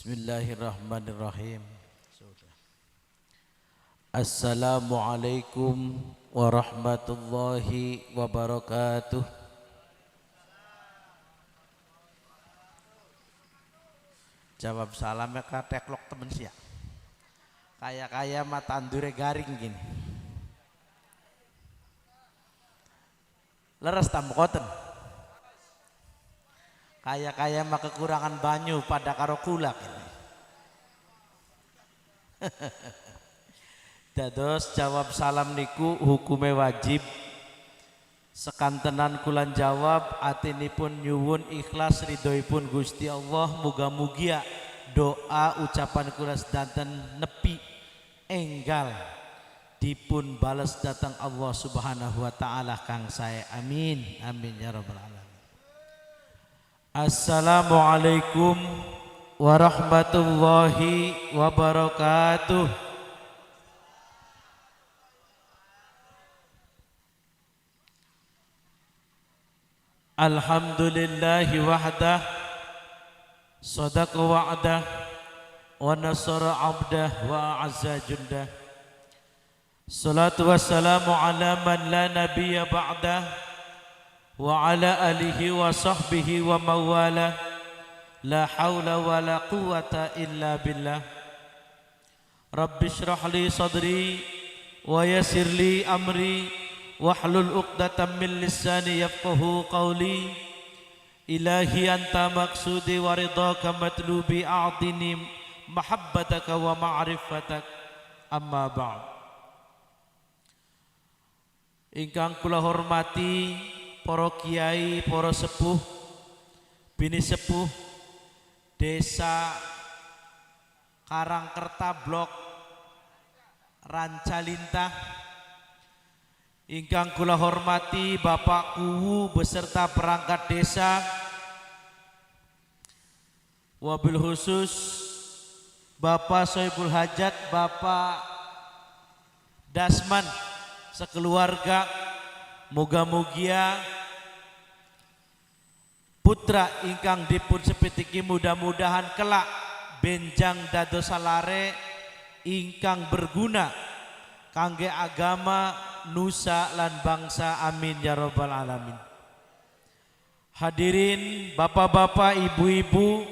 Bismillahirrahmanirrahim. Assalamualaikum warahmatullahi wabarakatuh. Jawab salamnya kateklok temen sih ya. Kaya-kaya mah tandure garing gini. Leres tamkoten. Kaya-kaya mah kekurangan banyu pada karo kulak ini. Dados jawab salam niku hukume wajib. Sekantenan kulan jawab atinipun nyuwun ikhlas ridhoipun Gusti Allah, muga-mugia doa ucapan kula sedanten nepi enggal dipun bales datang Allah Subhanahu wa taala kang sae. Amin amin ya rabbal alamin. Assalamualaikum warahmatullahi wabarakatuh. Alhamdulillahi wahdah, sadaqa wa'dah, wa nasara abdah, wa a'azza jundah. Salatu wassalamu ala man la nabiyya ba'dah, wa ala alihi wa sahbihi wa mawala. La hawla wa la quwata illa billah. Rabbi shrah li sadri wa yassir li amri wahlul 'uqdatam min lisani yafqahu qawli. Ilahi anta maqsudi wa ridhaka matlubi, a'tini mahabbataka wa ma'rifatak. Amma ba'd. Ingkang kula hormati para kiai, para sepuh, bini sepuh Desa Karangkerta Blok Rancalintah. Ingkang kula hormati Bapak Kuwu beserta perangkat desa, wabil khusus Bapak Sohibul Hajat, Bapak Dasman sekeluarga, muga-mugia putra ingkang dipun sepitiki mudah-mudahan kelak benjang dados salare ingkang berguna kangge agama, nusa lan bangsa. Amin ya rabbal alamin. Hadirin bapak-bapak, ibu-ibu,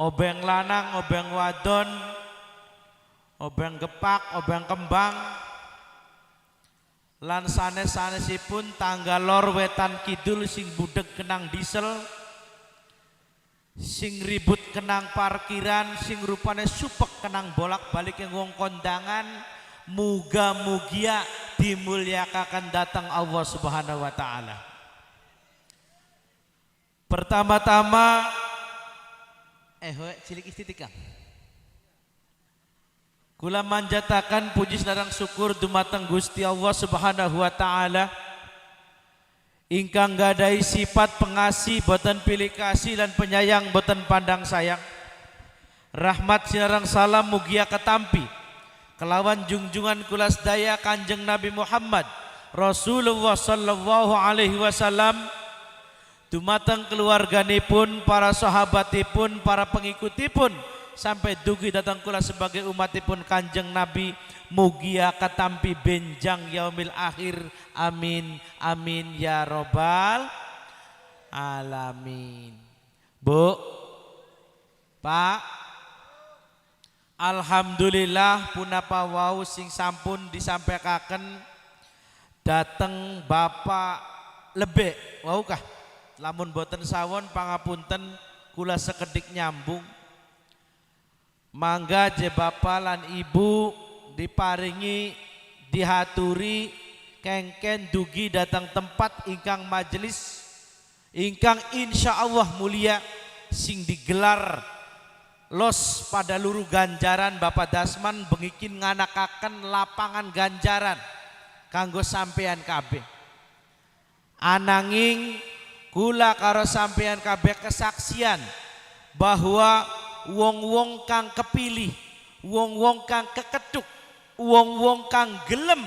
obeng lanang, obeng wadon, obeng gepak, obeng kembang, lan sanes-sanesipun tangga lor wetan kidul sing budeg kenang diesel, sing ribut kenang parkiran, sing rupane supek kenang bolak-balik yang wong kondangan, muga-mugia dimulyakakan datang Allah Subhanahu wa taala. Pertama-tama cilik istitika. Kula manjatakan puji sareng syukur dumateng Gusti Allah Subhanahu wa taala ingkang gadhahi sifat pengasih boten pilih kasih lan penyayang boten pandang sayang. Rahmat sinareng salam mugia ketampi kelawan junjungan kula sedaya Kanjeng Nabi Muhammad Rasulullah sallallahu alaihi wasallam, dumateng keluarganipun, para sahabatipun, para pengikutipun, sampai dugi datang kula sebagai umatipun Kanjeng Nabi, mugia katampi benjang yaumil akhir. Amin amin ya robbal alamin. Bu, Pak, alhamdulillah punapa wau sing sampun disampaikan dateng Bapak Lebek wau kah, lamun boten sawon pangapunten kula sekedik nyambung. Mangga je bapak lan ibu diparingi dihaturi kengken dugi datang tempat ingkang majelis ingkang insya Allah mulia sing digelar los pada luru ganjaran. Bapak Dasman bengikin nganakaken lapangan ganjaran kanggo sampean kabeh. Ananging kula karo sampean kabeh kesaksian bahwa wong-wong kang kepilih, wong-wong kang keketuk, wong-wong kang gelem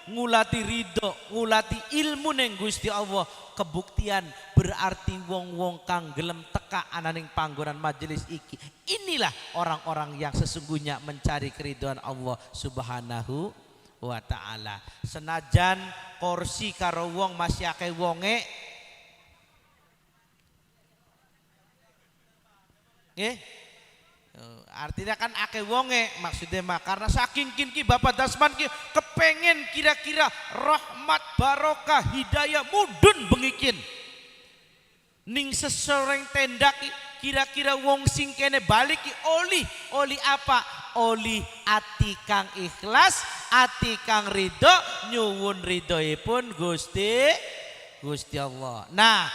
ngulati ridho, ngulati ilmu neng Gusti Allah, kebuktian berarti wong-wong kang gelem teka teka ananing panggonan majelis iki. Inilah orang-orang yang sesungguhnya mencari keridhaan Allah Subhanahu wa taala. Senajan kursi karo wong masih akeh wonge, nggih. Artinya kan akeh wonge maksudnya mah karena saking kin ki Bapak Dasman ki kepengen kira-kira rahmat barokah hidayah mudun bengikin ning sesoreng tenda ki kira-kira wong sing kene balik ki oli oli apa oli ati kang ikhlas, ati kang ridho, nyuwun ridhoipun Gusti Gusti Allah. Nah,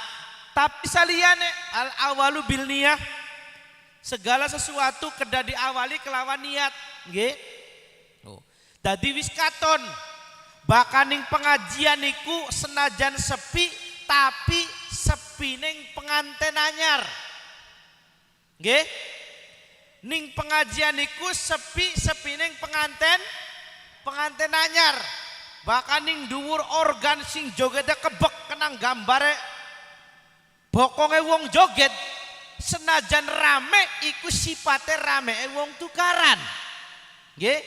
tapi saliyane al awalu bil niyah, segala sesuatu kedah diawali kelawan niat, nggih. Oh. Dadi wis katon bahkan ning pengajian niku senajan sepi tapi sepi ning penganten anyar. Nggih. Ning pengajian niku sepi sepi ning penganten penganten anyar. Bahkan ning dhuwur organ sing jogete kebek kenang gambare bokonge wong joget, senajan rame iku sipate rame wong tukaran. Nggih.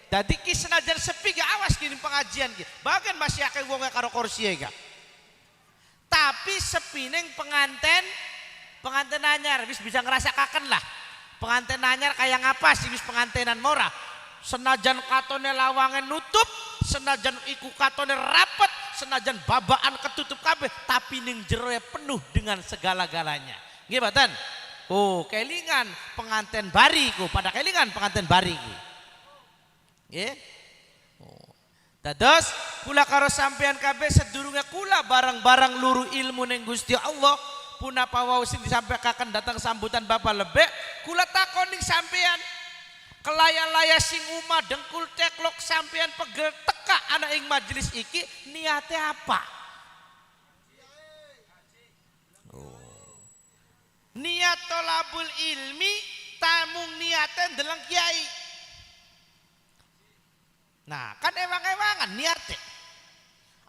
Dadi ki senajan sepi gak awas kini pengajian ki. Bahkan masih akeh wonge karo kursi gak. Tapi sepi ning penganten penganten anyar wis bisa ngrasakaken lah. Penganten anyar kayak ngapa sih wis pengantenan mora. Senajan katone lawange nutup, senajan iku katone rapet, senajan babaan ketutup kabeh, tapi ning jero penuh dengan segala-galanya. Nggih mboten? Oh, kelingan penganten bari ku, pada kelingan penganten bari ku. Nggih. Oh. Dados kula karo sampean kabeh sedurunge kula barang-barang luru ilmu ning Gusti Allah punapa wau sing disampaikan datang sambutan Bapak Lebek, kula takon ning sampean kelaya-laya sing umah dengkul teklok sampean pegel teka ana ing majelis iki niate apa? Oh. Niat tolabul ilmi tamung niate ndeleng kiai. Nah, kan ewang-ewangan niate.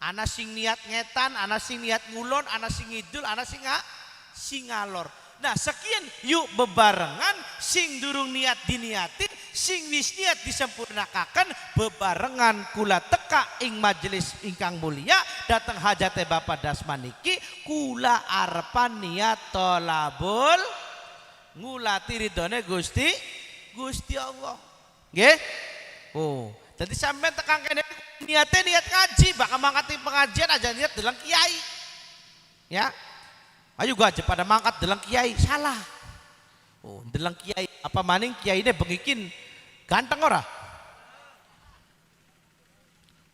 Ana sing niat ngetan, ana sing niat ngulon, ana sing ngidul, ana sing sing ngalor. Nah, sekian yuk bebarengan sing durung niat diniatin, sing wis niat disempurnakaken bebarengan kula teka ing majelis ingkang mulia dateng hajate Bapak Dasman iki kula arepan niat tolabul ngulati ridhone Gusti Gusti Allah. Nggih? Oh, jadi sampean tekan kene niate niat ngaji, bakal mangkat pengajian aja niat deleng kiai. Ya. Ayo gua aja pada mangkat deleng kiai, salah. Oh, deleng kiai, apa maning kiai ini bengikin ganteng ora?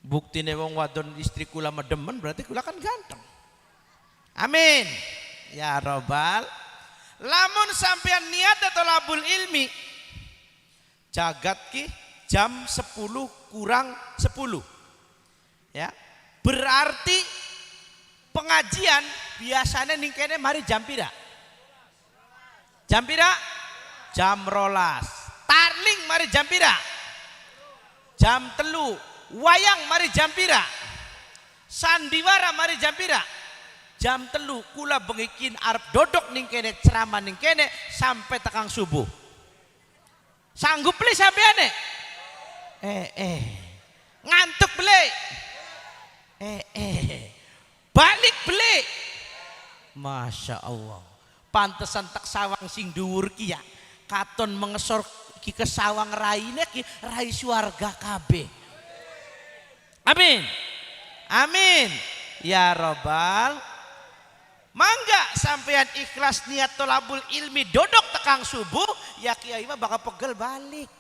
Buktine wong wadon istri kula medemen berarti kula kan ganteng. Amin. Ya robbal. Lamun sampean niat tolabul ilmi jagat ki jam 10 kurang 10. Ya. Berarti pengajian biasanya ning kene mari jam pira? Jam pira? Jam 12. Tarling mari jam pira? Jam 3. Wayang mari jam pira? Sandiwara mari jam pira? Jam 3. Kula bengikin arep dodok ning kene ceramah ning kene sampai tekang subuh. Sanggup beli sampeane? Ngantuk beli? Balik beli? Masya Allah. Pantesan tak sawang sing dhuwur ki ya. Katon mengesor ki ke sawang raine ki rai suarga kabeh. Amin. Amin. Ya robbal. Mangga sampean ikhlas niat tolabul ilmi dodok tekang subuh ya kiai mah bakal pegel balik.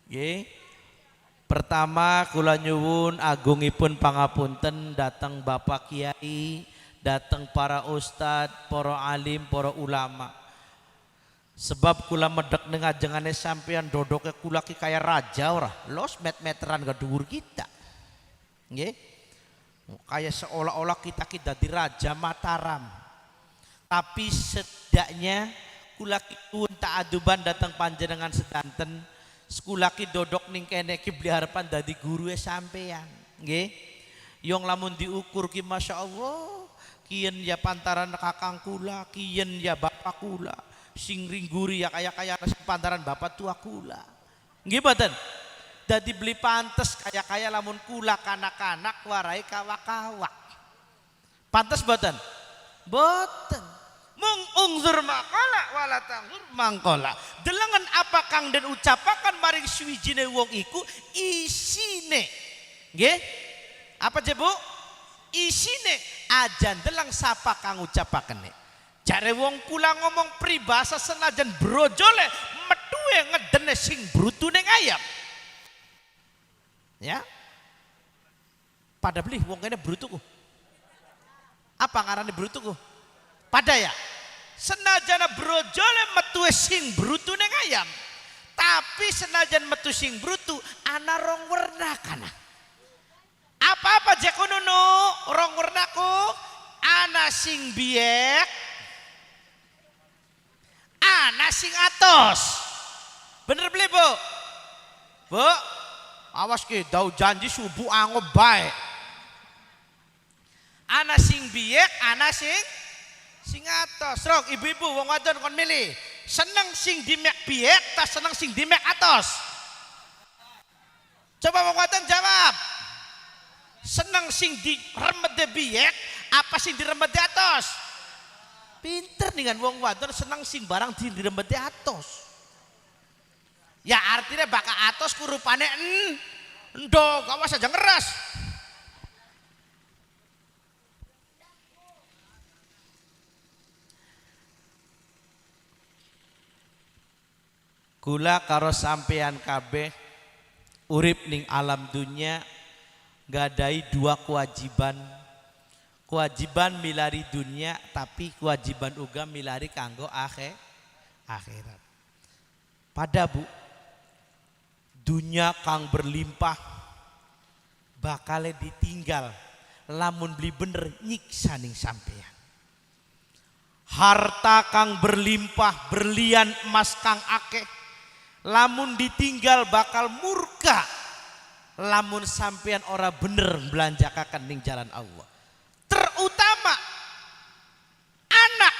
Nggih. Pertama kula nyuwun agungipun pangapunten datang Bapak Kiai, datang para ustad, para alim, para ulama. Sebab kula medhek ning ajengane sampean dodoke kula ki kaya raja ora, los met-meteran ke dhuwur kita. Nggih. Kaya seolah-olah kita ki dadi raja Mataram. Tapi setidaknya kula ki nyuwun ta'aduban datang panjenengan sedanten. Kula ki dodok ning kene ki beli harapan dadi gurue sampean. Nggih. Yang lamun diukur ki masya Allah, kian ya pantaran kakang kula, kian ya bapak kula, sing ringguri ya kaya kaya pantaran bapak tua kula. Nggih mboten? Dadi beli pantes kaya-kaya lamun kula kanak-kanak warai kawak-kawak. Pantes mboten? Mboten. Mung unzur maqala wala tangzur mangkola. Delengen apa kang den ucapakan maring suwijine wong iku isine. Nggih? Apa je Bu? Isine aja ndeleng sapa kang ucapakene. Jare wong kula ngomong pribasa senajan brojole metuwe ngedene sing brutune ayam. Ya. Pada beli wong kene brutuku. Apa ngarane brutuku? Pada ya. Senajan brojole metuwe sing brutune ayam. Tapi senajan metu sing brutu ana rong werna kana. Apa-apa je kono nu rong wernaku ana sing biek, ana sing atos. Bener beli Bu? Bu, awas ki dau janji subuh angob bae. Ana sing biek, ana sing sing atos. Rok ibu-ibu wong wadon kon milih. Seneng sing dimek biek ta seneng sing dimek atos? Coba wong wadon jawab. Seneng sing diremede biek apa sing diremede atos? Pinter dengan wong wadon seneng sing barang diremede atos. Ya artinya baka atos kurupane endog, awas aja ngeras. Kula karo sampean kabeh urip ning alam dunya gadai dua kewajiban. Kewajiban milari dunia tapi kewajiban uga milari kanggo akhirat. Pada Bu, dunia kang berlimpah bakale ditinggal lamun beli bener nyiksa ning sampean. Harta kang berlimpah berlian emas kang akeh lamun ditinggal bakal murka lamun sampean ora bener belanjakaken ning jalan Allah. Terutama anak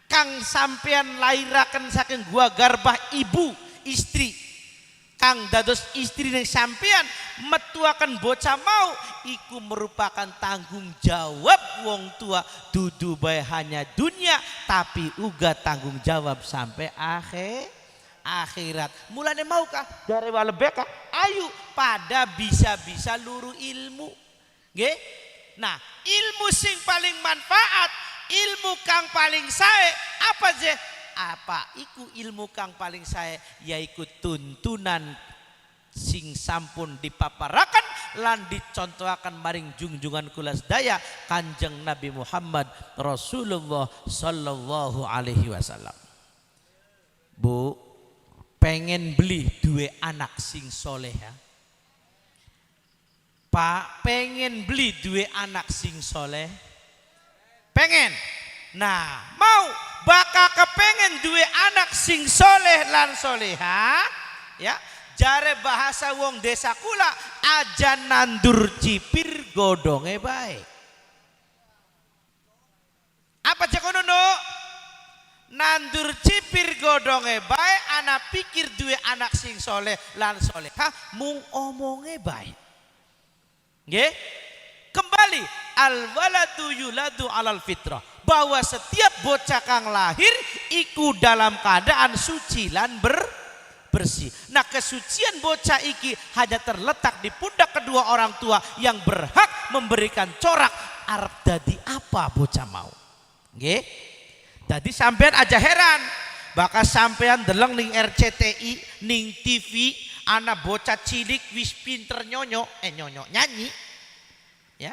kang sampean lairaken saking gua garbah ibu istri kang dados istri ning sampean metuaken bocah mau iku merupakan tanggung jawab wong tua, dudu bae hanya dunia tapi uga tanggung jawab sampai akhirat. Mulane maukah dari walebeka ayo pada bisa-bisa luru ilmu. Nggih? Nah, ilmu sing paling manfaat, ilmu kang paling sae apa je? Apa iku ilmu kang paling sae? Yaiku tuntunan sing sampun dipaparakan lan dicontohaken maring junjungan kula sedaya Kanjeng Nabi Muhammad Rasulullah sallallahu alaihi wasallam. Bu, pengen beli duwe anak sing soleha? Pak, pengen beli duwe anak sing soleh? Pengen. Nah, mau bakal kepengen duwe anak sing soleh lan soleha, ya. Jare bahasa wong desa kula aja nandur cipir godonge bae. Apa cek kono? Nandur cipir godonge bae, anak pikir duwe anak sing soleh lan soleha mung omonge bae. Nggih? Kembali al waladu yuladu alal fitrah, bahwa setiap bocah kang lahir iku dalam keadaan suci lan bersih. Nah, kesucian bocah iki hanya terletak di pundak kedua orang tua yang berhak memberikan corak arep dadi apa bocah mau. Nggih? Dadi sampean aja heran, bakal sampean deleng ning RCTI, ning TV, anak bocah cilik wis pinter nyonyo, nyonyo nyanyi. Ya.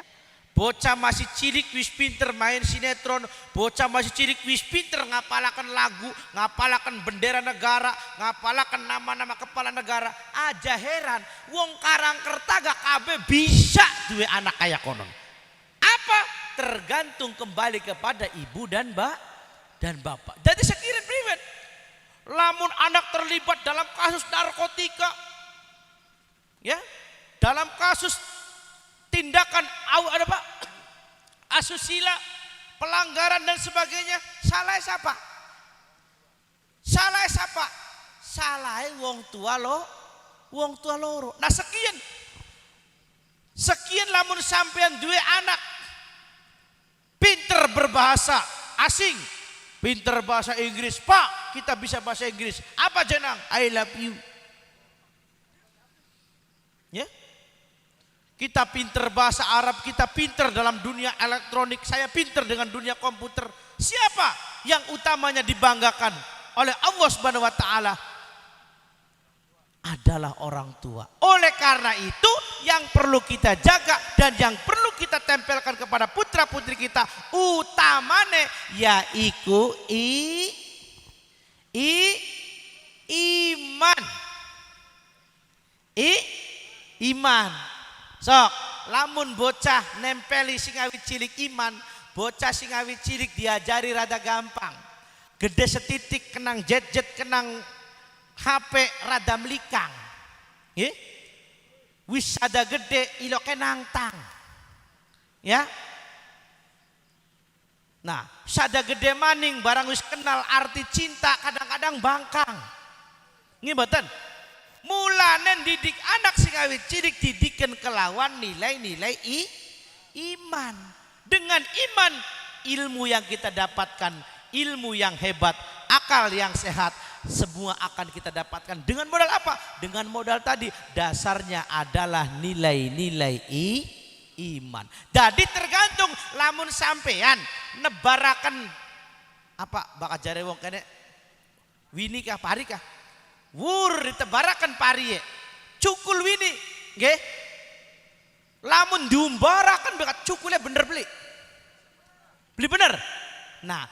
Bocah masih cilik wis pinter main sinetron, bocah masih cilik wis pinter ngapalaken lagu, ngapalaken bendera negara, ngapalaken nama-nama kepala negara. Aja heran, wong Karangkerta gak kabeh bisa duwe anak kaya konon. Apa? Tergantung kembali kepada ibu dan bapak. Jadi sekiranya priwen, lamun anak terlibat dalam kasus narkotika, ya, dalam kasus Tindakan ada apa? Asusila, pelanggaran dan sebagainya. Salah siapa? Salah siapa? Salah wong tua lo, wong tua loro. Nah, sekian sekian lamun sampean duwe anak pinter berbahasa asing, pinter bahasa Inggris, "Pak, kita bisa bahasa Inggris." "Apa jenang?" "I love you." Ya, kita pinter bahasa Arab, kita pinter dalam dunia elektronik, saya pinter dengan dunia komputer. Siapa yang utamanya dibanggakan oleh Allah Subhanahu wa taala? Adalah orang tua. Oleh karena itu, yang perlu kita jaga dan yang perlu kita tempelkan kepada putra putri kita utamane yaiku i i iman. I iman. Sok, lamun bocah nempeli sing awit cilik iman, bocah sing awit cilik diajari rada gampang. Gede setitik kenang jet-jet, kenang HP, rada melikang. Nggih? Wis ada gede iloke nangtang. Ya. Nah, sada gede maning barang wis kenal arti cinta, kadang-kadang bangkang. Nggih mboten? Mulane didik anak sing awit cilik didiken kelawan nilai-nilai iman. Dengan iman, ilmu yang kita dapatkan, ilmu yang hebat, akal yang sehat, semua akan kita dapatkan dengan modal apa? Dengan modal tadi, dasarnya adalah nilai-nilai iman. Jadi tergantung lamun sampean nebaraken apa bakal jare wong kene, wini kah, pari kah? Wur, ditebaraken pari, cukul wini, nggih. Lamun diumbaraken bakal cukulnya bener beli? Beli bener. Nah,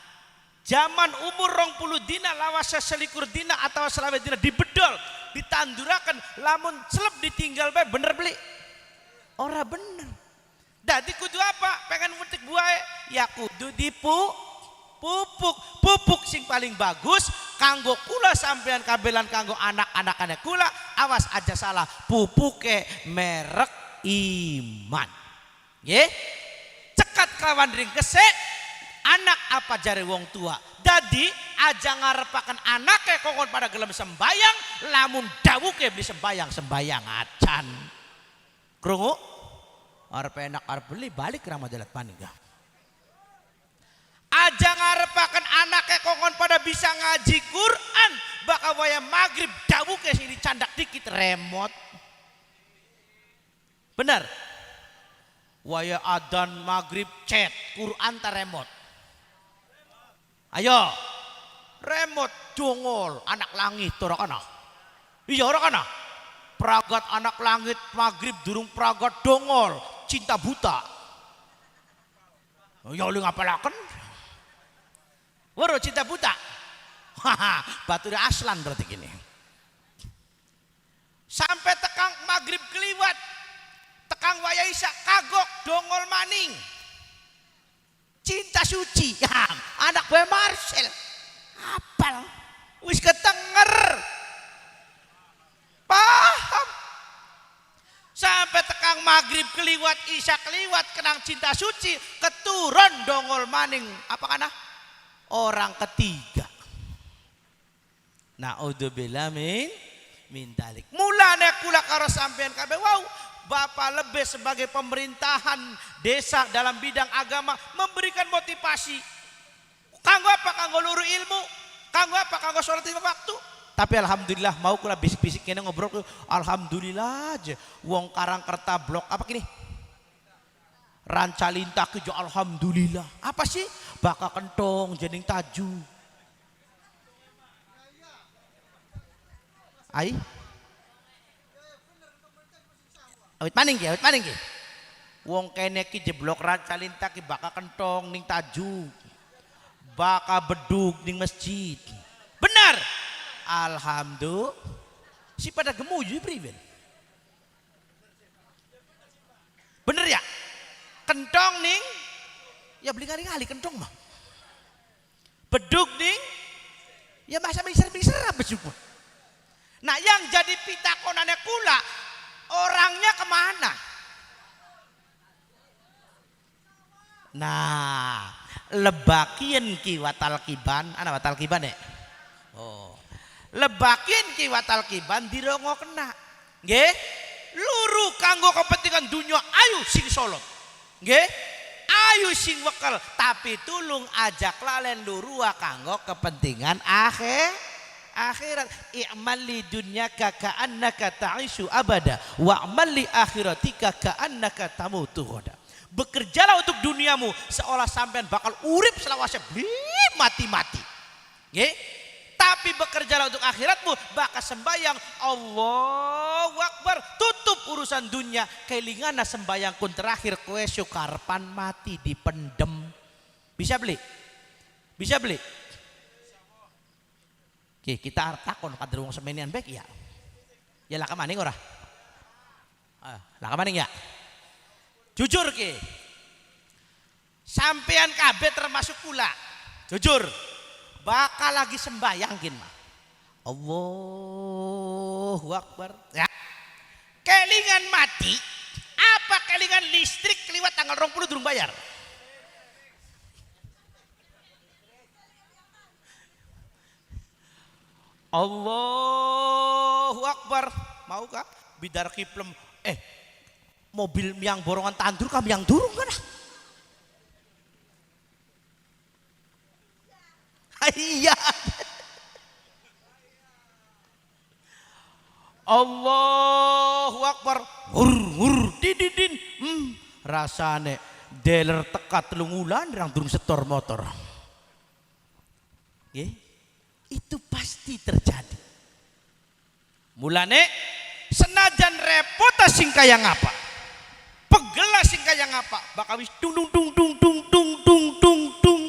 zaman umur 20 dina, lawasa 21 dina atau 25 dina, dibedol, ditandurakan, lamun seleb ditinggal bae, bener beli? Ora bener. Dadi kudu apa? Pengen metik buah ya kudu dipu pupuk. Pupuk sing paling bagus kanggo kula sampean kabeh lan kanggo anak-anakane kula, awas aja salah, pupuke merek iman. Nggih? Cekat kawan ringkese anak apa jare wong tua. Dadi aja ngarepaken anake kongkon pada gelem sembayang lamun dawuke beli sembayang, sembayang acan. Krungu? Arep enak arep beli, balik ramadan paning. Aja ngarepaken anake kongkon pada bisa ngaji Quran bakal waya maghrib dawuke sini candak dikit remote. Bener? Waya adan maghrib chat Quran ta remote? Ayo. Remote dongol anak langit ora kana. Iya, ora kana. Pragat anak langit maghrib durung pragat dongol cinta buta. Ya lu ngapalaken? Weruh cinta buta. Haha, bature aslan berarti gini. Sampai tekang maghrib keliwat. Tekang waya isya kagok dongol maning. Cinta suci. Ya, anak gue Marcel. Apal. Wis ketenger. Paham. Sampai tekang maghrib keliwat, isya keliwat, kenang cinta suci, keturun dongol maning. Apa kana? Orang ketiga. Naudzubillah min min dalik. Mulane kula karo sampean kabeh wow, Bapak lebih sebagai pemerintahan desa dalam bidang agama memberikan motivasi. Kanggo apa? Kanggo luru ilmu. Kanggo apa? Kanggo sholat lima waktu. Tapi alhamdulillah mau kula bisik-bisik kene ngobrol, alhamdulillah aja wong Karangkerta blok apa kini? Rancalintah kejo, alhamdulillah. Apa sih? Baka kentong jening taju. Ai? Awit maning ki, awit maning ki. Wong kene ki jeblok Rancalintah ki baka kentong ning taju. Baka bedug ning masjid. Benar. Alhamdulillah. Si pada gemuju priben. Bener ya? Kentong ning ya beli kali-kali kentong mah. Bedug ning ya masa miser-miser apa juga. Nah, yang jadi pitakonane kula, orangnya kemana? Nah, lebakien ki watal kiban, ana watal kiban ya? Oh. Lebakien ki watal kiban dirongokna. Nggih? Luru kanggo kepentingan dunia ayo sing solot. Nggih? Ayo sing wekel, tapi tulung ajak lalen lurua kanggo kepentingan akhirat. I'mal li dunyaka ka'annaka ta'isu abada wa'mal li akhiratika ka'annaka tamutu ghadan. Bekerjalah untuk duniamu seolah sampean bakal urip selawase beli mati-mati. Nggih? Tapi bekerjalah untuk akhiratmu, bakal sembayang Allahu Akbar, tutup urusan dunia, kelingana sembayang kun terakhir kowe sukarpan mati dipendem. Bisa beli? Bisa beli? Oke, kita arep takon kader wong semenian baik ya. Ya laka maning ora? Ah, laka maning ya. Jujur ki. Sampean kabeh termasuk kula. Jujur. Bakal lagi sembayang kin mah. Allahu Akbar. Ya. Kelingan mati, apa kelingan listrik kliwat tanggal 20 durung bayar. Allahu Akbar. Mau kah? Bidar kiplem. Mobil yang borongan tandur kah yang durung kan? Iya. Allahu Akbar. Hur hur dididin. Rasane dealer teka 3 wulan rang durung setor motor. Nggih. Itu pasti terjadi. Mulane senajan repot sing kaya ngapa, pegel sing kaya ngapa, bakal wis dung dung dung dung dung dung dung dung dung.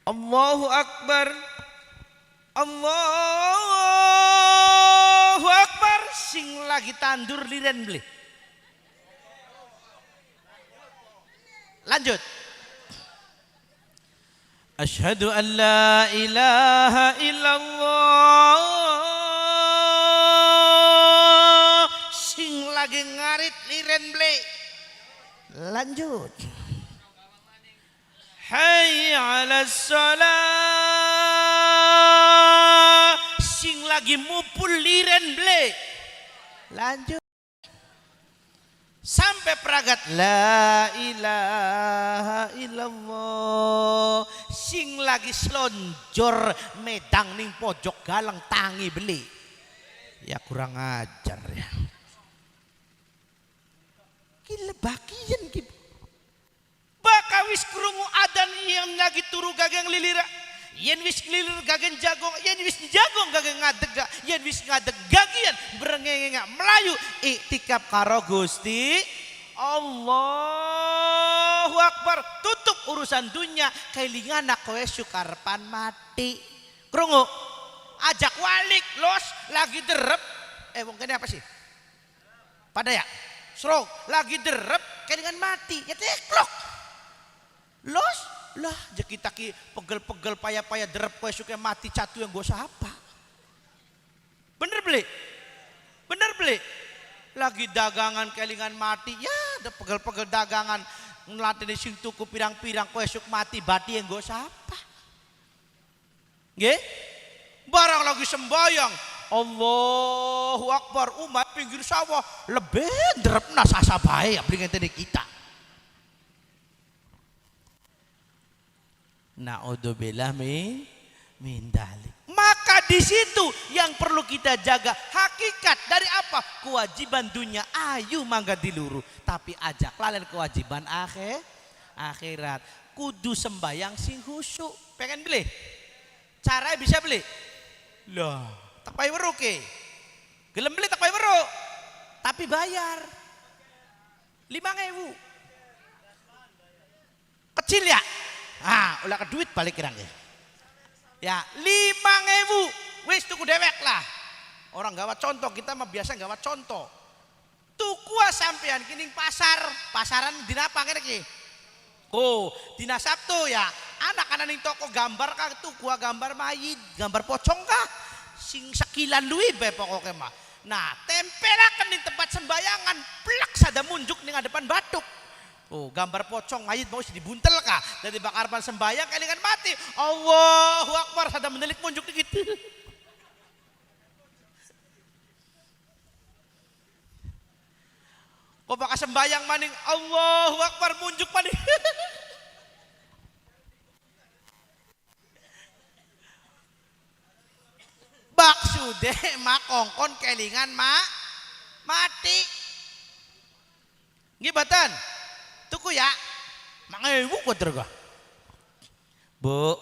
Allahu Akbar, Allahu Akbar, sing lagi tandur liren beli. Lanjut. Asyhadu an la ilaha illallah. Sing lagi ngarit liren beli. Lanjut. Hayya 'alas shalah. Sing lagi mupul liren beli. Lanjut. Sampai peragat la ilaha illallah. Sing lagi selonjor medang ning pojok galang tangi beli. Ya kurang ajar ya. Ki lebakian ki. Baka wis krungu adan yang lagi turu gagang lilira. Yen wis lilir gagen jagong, yen wis jagong gagen ngadeg, yen wis ngadeg gagian brengenge melayu iktikaf karo Gusti Allahu Akbar, tutup urusan dunia, kelingan kowe sukarpan mati. Krungu? Ajak walik los lagi derep. Wong kene apa sih? Pada ya? Stroke, lagi derep kelingan mati. Ya teklok. Los lah kita ki pegel-pegel payah-payah derep kowe suka mati catu yang gue sapa. Bener beli? Bener beli? Lagi dagangan kelingan mati, ya ada pegel-pegel dagangan ngelatih sing tuku pirang-pirang kowe esuk mati bati yang gue sapa. Nggih? Barang lagi sembayang Allahu Akbar, umat pinggir sawah lebih derepna sasa bae ya beli ngenteni kita. Na'udzubillah min dalik. Maka di situ yang perlu kita jaga hakikat dari apa? Kewajiban dunia ayu mangga diluru, tapi ajak lalen kewajiban akhirat. Kudu sembayang sing khusyuk. Pengen beli? Caranya bisa beli? Lah, tak payah weruh ke. Gelem beli tak payah weruh. Tapi bayar. 5.000. Kecil ya? Ah, ulah ke duit balik kirang ya. Ya, 5.000. Wis tuku dewek lah. Orang gawa contoh, kita mah biasa gawa contoh. Tuku sampean kining pasar, pasaran dina apa ngene iki? Oh, dina Sabtu ya. Anak-anak ning toko gambar kah tuku gambar mayit, gambar pocong kah? Sing sekilan luwi bae pokoke mah. Nah, tempelaken di tempat sembayangan, plak sada munjuk ning depan batuk. Oh, gambar pocong mayit mau dibuntel kah? Jadi bakar pan sembayang kelingan mati. Allahu Akbar sada menelik munjuk dikit. Kok bakal sembayang maning Allahu Akbar munjuk maning. Baksude makongkon kelingan mak mati. Nggih boten? Tuku ya. 1000 kuwi ga. Bu,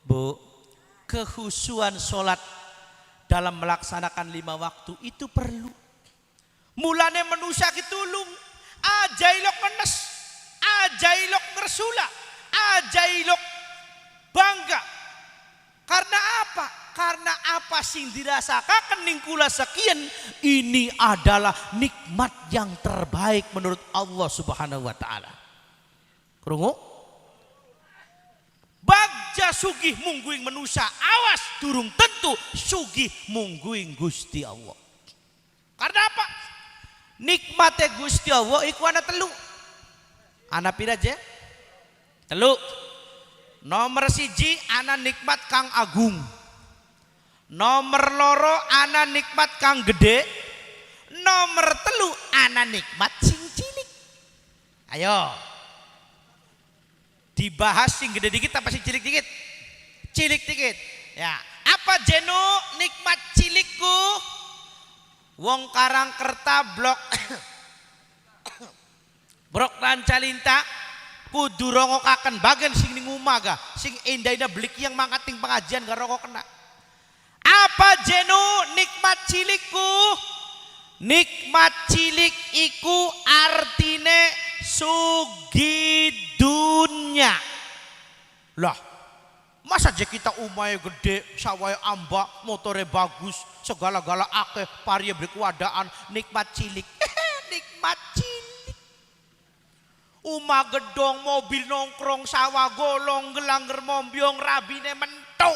Bu, kehusuan sholat dalam melaksanakan 5 waktu itu perlu. Mulane manusia kitulung, aja ilok ngenes, aja ilok ngersula, aja ilok bangga. Karena apa? Karena apa sing dirasakan ning kula sekian ini adalah nikmat yang terbaik menurut Allah Subhanahu wa taala. Krungu? Bagja sugih mungguing manusia, awas durung tentu sugih mungguing Gusti Allah. Karena apa? Nikmate Gusti Allah iku ana 3. Ana pira je? 3. Nomor 1 ana nikmat kang agung. Nomor 2 ana nikmat kang gede. Nomor 3 ana nikmat sing cilik. Ayo. Dibahas sing gede dikit apa sing cilik dikit? Cilik dikit. Ya, apa jenu nikmat cilikku? Wong Karangkerta blok Brok Rancalinta kudu rongokaken bagian sing ning omah ga, sing endah-endah belik yang mangkat ning pengajian ga rongok kena. Apa jenu nikmat cilikku? Nikmat cilik iku artine sugih dunya. Lah, masa aja kita umahe gede, sawahe ambak, motore bagus, segala-gala akeh, pariye berkuadaan, nikmat cilik. Nikmat cilik. Umah gedong, mobil nongkrong, sawah golong, gelangger mombyong, rabine mentung.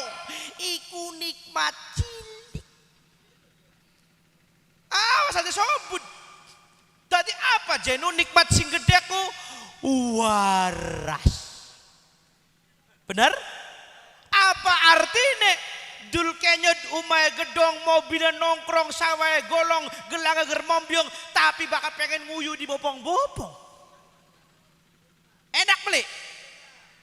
Iku nikmat cilik. Awas aja sobut. Tadi apa jenu nikmat sing gedeku? Waras. Bener? Apa artine? Dul kenyot umai gedong, mobilnya nongkrong, sawah golong, gelangger mombyong, tapi bakal pengen nguyu di bopong-bopong. Enak beli.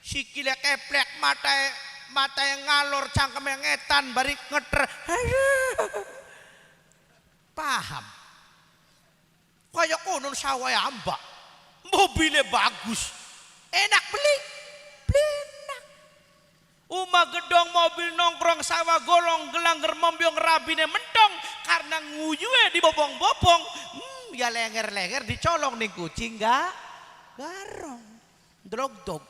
Sikile keplek, mata yang ngalor, cangkem yang ngetan, bari ngeter. Paham? Kaya konon sawah ambak, mobilnya bagus, enak beli, enak. Umah gedong, mobil nongkrong, sawah golong, gelangger mombyong, rabine mentong, karena nguyue di bopong-bopong, ya lenger-lenger dicolong nih kucing gak garong, drog dog,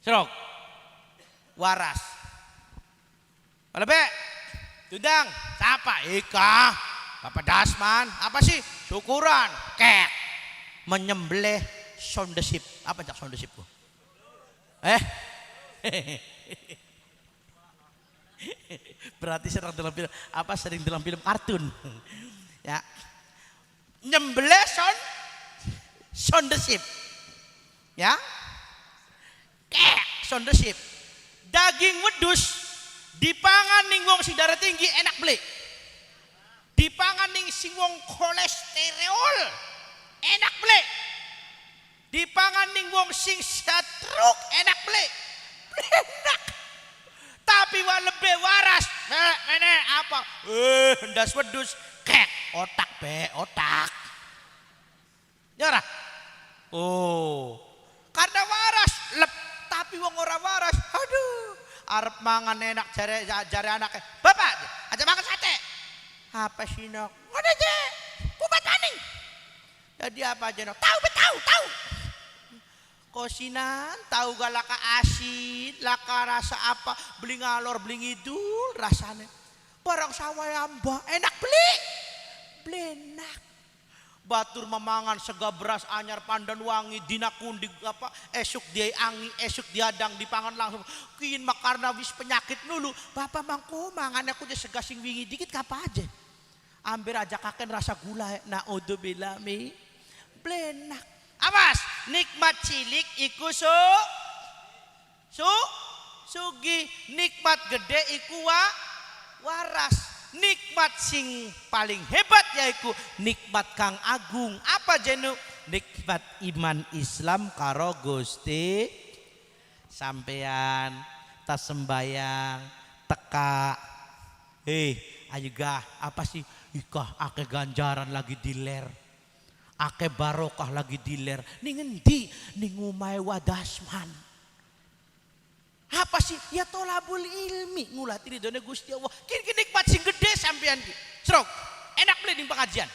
serok, waras. Lebih, tudang, siapa? Ika, Bapak Dasman, apa sih? Syukuran, kek, menyembelih sondesip. Apa cak sondesipku? Berarti sering dalam film, apa sering dalam film kartun. Ya. Nyembelih sondesip. Ya. Kek sondesip. Daging wedhus dipangan ning wong sing darah tinggi enak beli. Dipangan ning sing wong kolesterol enak beli. Dipangan ning wong sing stroke enak beli. Enak. Tapi wa lebih waras. Nek apa? Ndas wedhus kek otak be otak. Ya ora? Oh. Karena waras lep, tapi wong ora waras. Aduh, arep mangan enak jare anake. Bapak, aja makan sate. Apa sih nok? Ngono aja. Kumat maning. Jadi apa aja nok? Tahu tahu tahu. Kosinan tahu gak laka asin, laka rasa apa, beli ngalor, beli ngidul rasane. Barang sawah amba, enak beli. Blenak. Batur memangan sega beras anyar pandan wangi dinakundi apa esuk dia angi esuk diadang dipangan langsung kiin makarna wis penyakit nulu bapak mangko mangan aku sega sing wingi dikit kapa aja ambil aja kaken rasa gula naudzubillah mi blenak. Awas nikmat cilik iku su sugi, nikmat gede iku waras. Nikmat sing paling hebat yaiku nikmat kang agung. Apa jenu? Nikmat iman Islam karo Gusti sampean tas sembayang teka. Ayo gah apa sih? Ikah akeh ganjaran lagi diler. Akeh barokah lagi diler. Ning endi? Ning omahe Wadasman. Apa sih? Ya tolabul ilmi ngulati ridhone Gusti Allah. Kini nikmat sing gede sampean ki. Srok, enak beli ning pengajian.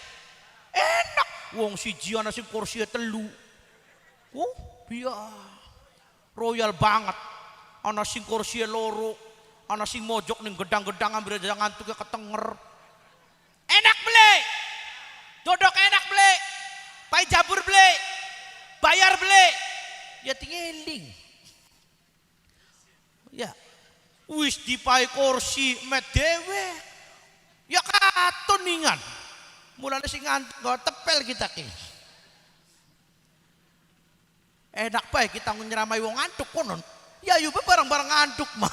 Enak. Wong siji ana sing kursi telu. Oh, biar royal banget. Ana sing kursi loro, ana sing mojok ning gedang-gedang ambil aja ngantuke ketenger. Enak beli. Dodok enak beli. Pai jabur beli. Bayar beli. Ya tingeling. Ya, wis dipai kursi met dhewe. Ya katon ningan. Mulane sing ngantuk gak tepel kita ki. Enak bae kita nyeramai wong ngantuk konon. Ya yo barang-barang ngantuk mah.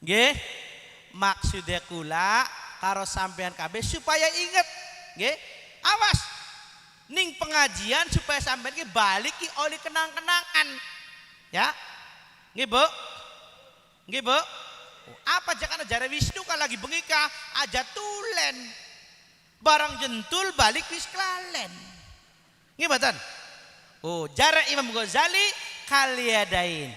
Nggih. Maksude kula karo sampean kabeh supaya inget, nggih. Awas ning pengajian supaya sampean ki balik ki oleh kenang-kenangan. Ya. Nggih, Bu? Nggih, Bu? Apa jangan jare Wisnu kan lagi bengi ka aja tulen. Barang jentul balik wis klalen. Nggih mboten? Oh, jare Imam Ghazali kaliadain.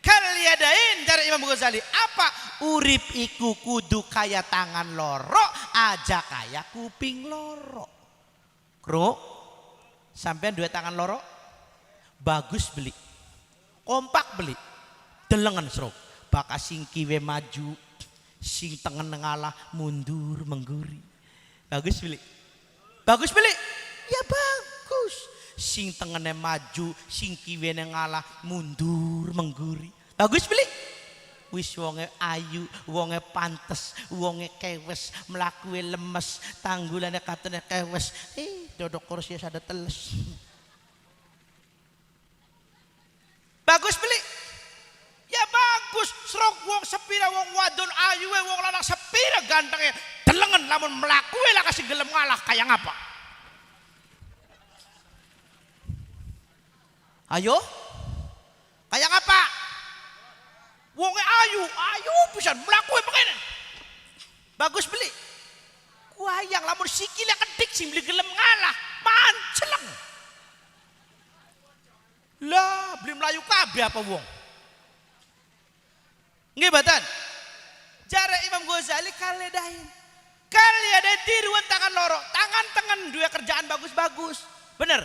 Kaliadain jare Imam Ghazali. Apa? Urip iku kudu kaya tangan loro, aja kaya kuping loro. Kru, sampean dua tangan loro? Bagus beli. Kompak beli. Delengen srok. Baka sing kiwe maju, sing tengen ngalah mundur mengguri. Bagus beli. Bagus beli. Ya bagus. Sing tengene maju, sing kiwene ngalah mundur mengguri. Bagus beli. Wis wonge ayu, wonge pantes, wonge kewes, mlakuwe lemes, tanggulane katene kewes. Dodok kursi sada teles. Bagus beli. Ya bagus, serok wong sepira wong wadon ayuwe wong lanang sepira gantenge. Delengen lamun mlakuwe lah kasih gelem ngalah kaya ngapa? Ayo. Kaya ngapa? Wonge ayu, ayu pisan mlakuwe mengene. Bagus beli. Kuayang lamun sikile kedik sing beli gelem ngalah, panceleng. Lah, beli mlayu kabeh apa wong? Nggih mboten? Jare Imam Ghazali kaledain. Kaledain tiruan tangan loro, tangan tengen dua kerjaan bagus-bagus. Bener.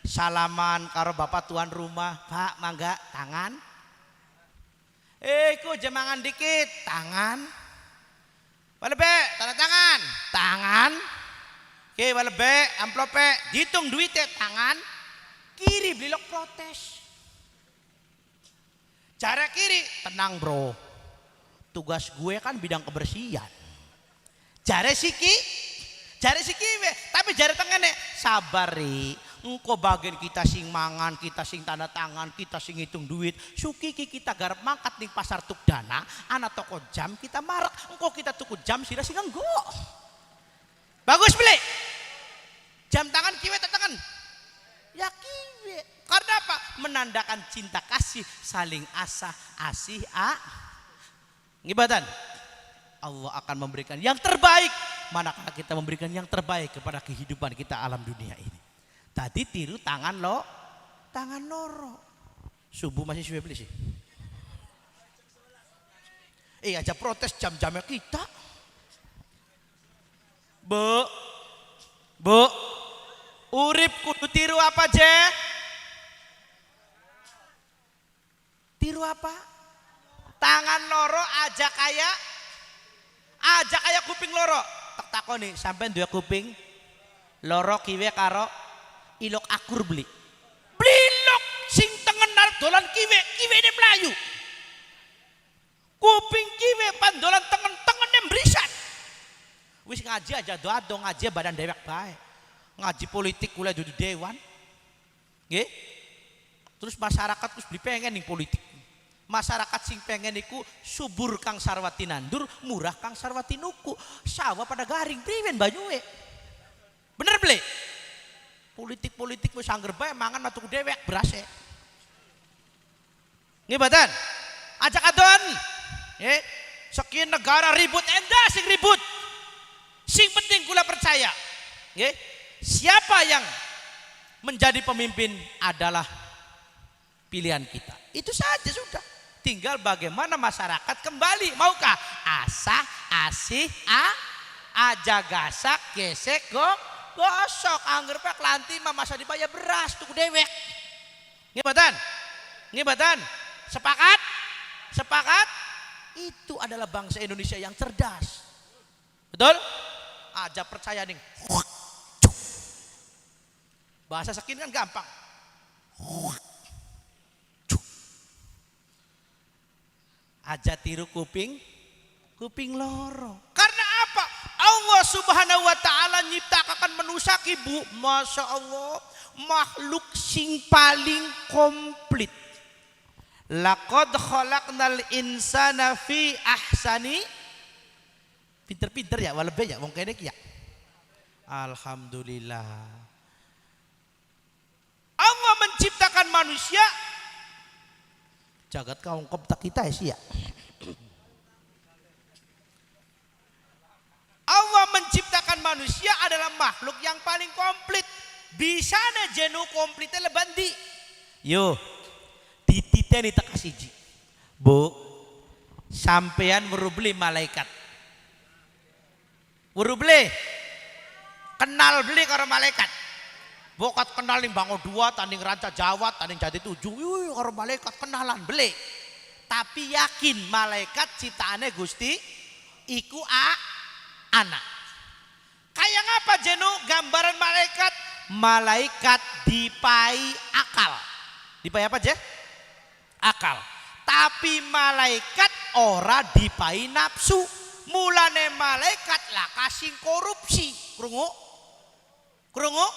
Salaman karo bapak tuan rumah, Pak mangga tangan. Ku jemangan dikit, tangan. Walebe, tanda tangan, tangan. Oke, walebe, amplope, dihitung duitnya tangan. Kiri beli lok protes. Cara kiri, tenang bro. Tugas gue kan bidang kebersihan. Jare siki, tapi jare tengene sabar ri. Engko bagian kita sing mangan, kita sing tanda tangan, kita sing ngitung duit. Sukiki kita garap mangkat ning pasar Tukdana, ana toko jam kita marek. Engko kita tuku jam sira sing nganggo. Bagus beli. Jam tangan kiwe tangan. Ya kiwe. Karena apa? Menandakan cinta kasih, saling asah, asih, a. Ngibatan. Allah akan memberikan yang terbaik. Manakala kita memberikan yang terbaik kepada kehidupan kita alam dunia ini. Tadi tiru tangan lo, tangan loro. Subuh masih suwe beli sih. Aja protes jam-jamnya kita. Bu, bu, urip kudu tiru apa je? Tiru apa? Tangan loro aja kaya kuping loro. Tak takoni sampean duwe kuping? Loro kiwe karo ilok akur beli. Blilok sing tengen arep dolan kiwe, kiwene mlayu. Kuping kiwe pandolan tengen, tengene mbrisat. Wis ngaji aja do ngaji badan dewek bae. Ngaji politik kula dudu dewan. Nggih. Terus masyarakat wis beli pengen ning politik. Masyarakat sing pengen iku subur kang sarwati nandur, murah kang sarwati nuku. Sawah pada garing priwen banyuwe. Bener beli? Politik-politik wis angger bae mangan matuku dewek berase. Nggih badan? Ajak adon. Nggih. Sekian negara ribut endah sing ribut. Sing penting kula percaya. Nggih. Siapa yang menjadi pemimpin adalah pilihan kita. Itu saja sudah. Tinggal bagaimana masyarakat kembali. Maukah? Asah, asih, a, aja gasak, gesek, go, gosok. Angger pak lanti mah masa dibayar beras tuku dewek. Nggih badan? Nggih badan? Sepakat? Sepakat? Itu adalah bangsa Indonesia yang cerdas. Betul? Aja percaya nih. Bahasa sekin kan gampang. Aja tiru kuping, kuping loro. Karena apa? Allah Subhanahu wa taala nyiptakan manusia ibu, Masya Allah, makhluk sing paling komplit. Laqad khalaqnal insana fi ahsani. Pinter-pinter ya, walebe ya, wong kene ya. Alhamdulillah. Allah menciptakan manusia jagat kaum tak kita ya sih ya. Allah menciptakan manusia adalah makhluk yang paling komplit. Bisa jenu komplitnya lebandi. Yo, dititeni teka siji. Bu, sampean weruh beli malaikat. Weruh beli. Kenal beli karo malaikat. Bokat kenal ning Bango 2, tanding Ranca Jawa, tanding Jati 7. Wih, karo malaikat kenalan beli. Tapi yakin malaikat ciptaane Gusti iku a anak. Kayak ngapa jenu gambaran malaikat? Malaikat dipai akal. Dipai apa je? Akal. Tapi malaikat ora dipai nafsu. Mulane malaikat lah kasing korupsi. Krungu? Krungu?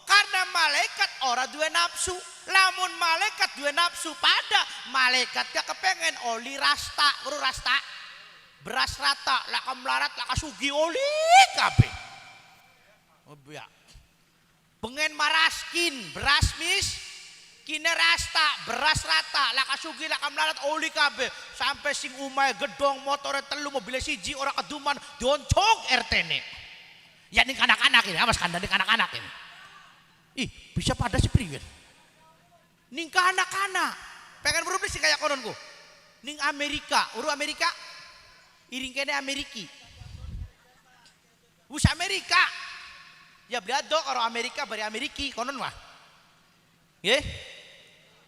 Karena malaikat ora duwe nafsu. Lamun malaikat duwe nafsu pada malaikat gak kepengen oli rasta, guru rasta. Beras rata, laka melarat, laka sugi oli kabeh. Oh ya. Pengen maraskin, beras mis, kine rasta, beras rata, laka sugi, laka melarat oli kabeh. Sampai sing umai gedong motore telu mobilnya siji ora keduman dioncong RT-ne. Ya ning anak-anak ini, awas kandhane anak-anak ini. Ih, bisa pada si priwen. Ning anak-anak. Pengen berubah sih kayak kononku. Ning Amerika, uru Amerika. Iring kene Ameriki. Wis Amerika. Ya beli ado karo Amerika bari Ameriki konon mah. Nggih.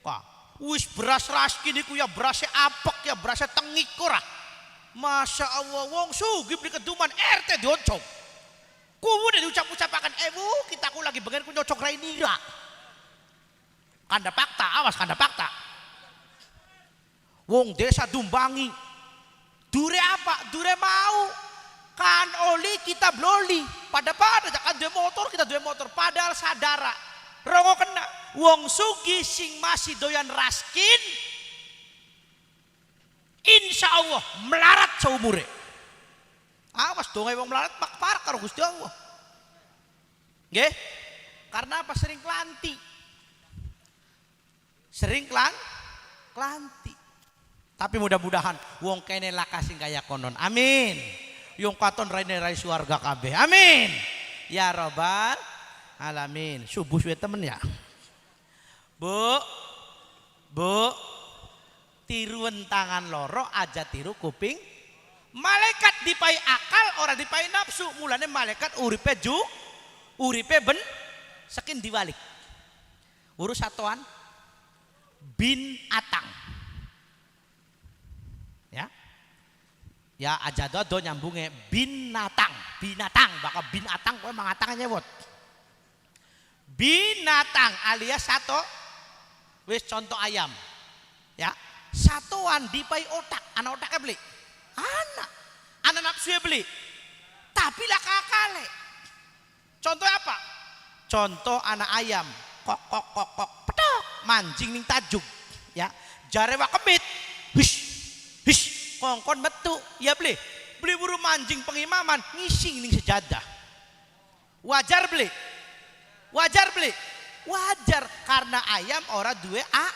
Wah, wis beras raskin iku ya berasnya apek ya berasnya tengik ora. Masya Allah wong sugih beli keduman RT dioncong. Kuwu udah diucap-ucapakan ewu kita ku lagi bengen ku nyocok rai nira. Kanda fakta, awas kanda fakta. Wong desa dumbangi. Dure apa? Dure mau. Kan oli kita bloli. Pada-pada kan dua motor kita dua motor. Padahal sadara. Rongo kena. Wong sugi sing masih doyan raskin. Insya Allah melarat seumure. Awas dong wong melarat mak parek karo Gusti Allah. Nggih? Karena apa? Sering klanti. Sering klanti. Tapi mudah-mudahan wong kene laka sing kaya konon. Amin. Yung katon raine rai suwarga kabeh. Amin. Ya robbal alamin. Subuh suwe temen ya. Bu. Bu. Tiruan tangan loro aja tiru kuping. Malaikat dipai akal ora dipai nafsu. Mulane malaikat uripe ju, uripe ben sekin diwalik. Urus satuan bin atang. Ya. Ya aja do nyambunge binatang, binatang bakal binatang kowe mangatang nyewot. Binatang alias satu. Wis contoh ayam. Ya, satuan dipai otak, anak otaknya beli. Anak, anak nafsunya beli. Tapi lah kakale. Contoh apa? Contoh anak ayam, kok kok kok kok, petok, mancing ning tajuk, ya. Jare wak kemit, hish, hish, kongkon metu, ya beli. Beli buru mancing pengimaman, ngising ning sejadah. Wajar beli. Wajar beli. Wajar karena ayam ora duwe a,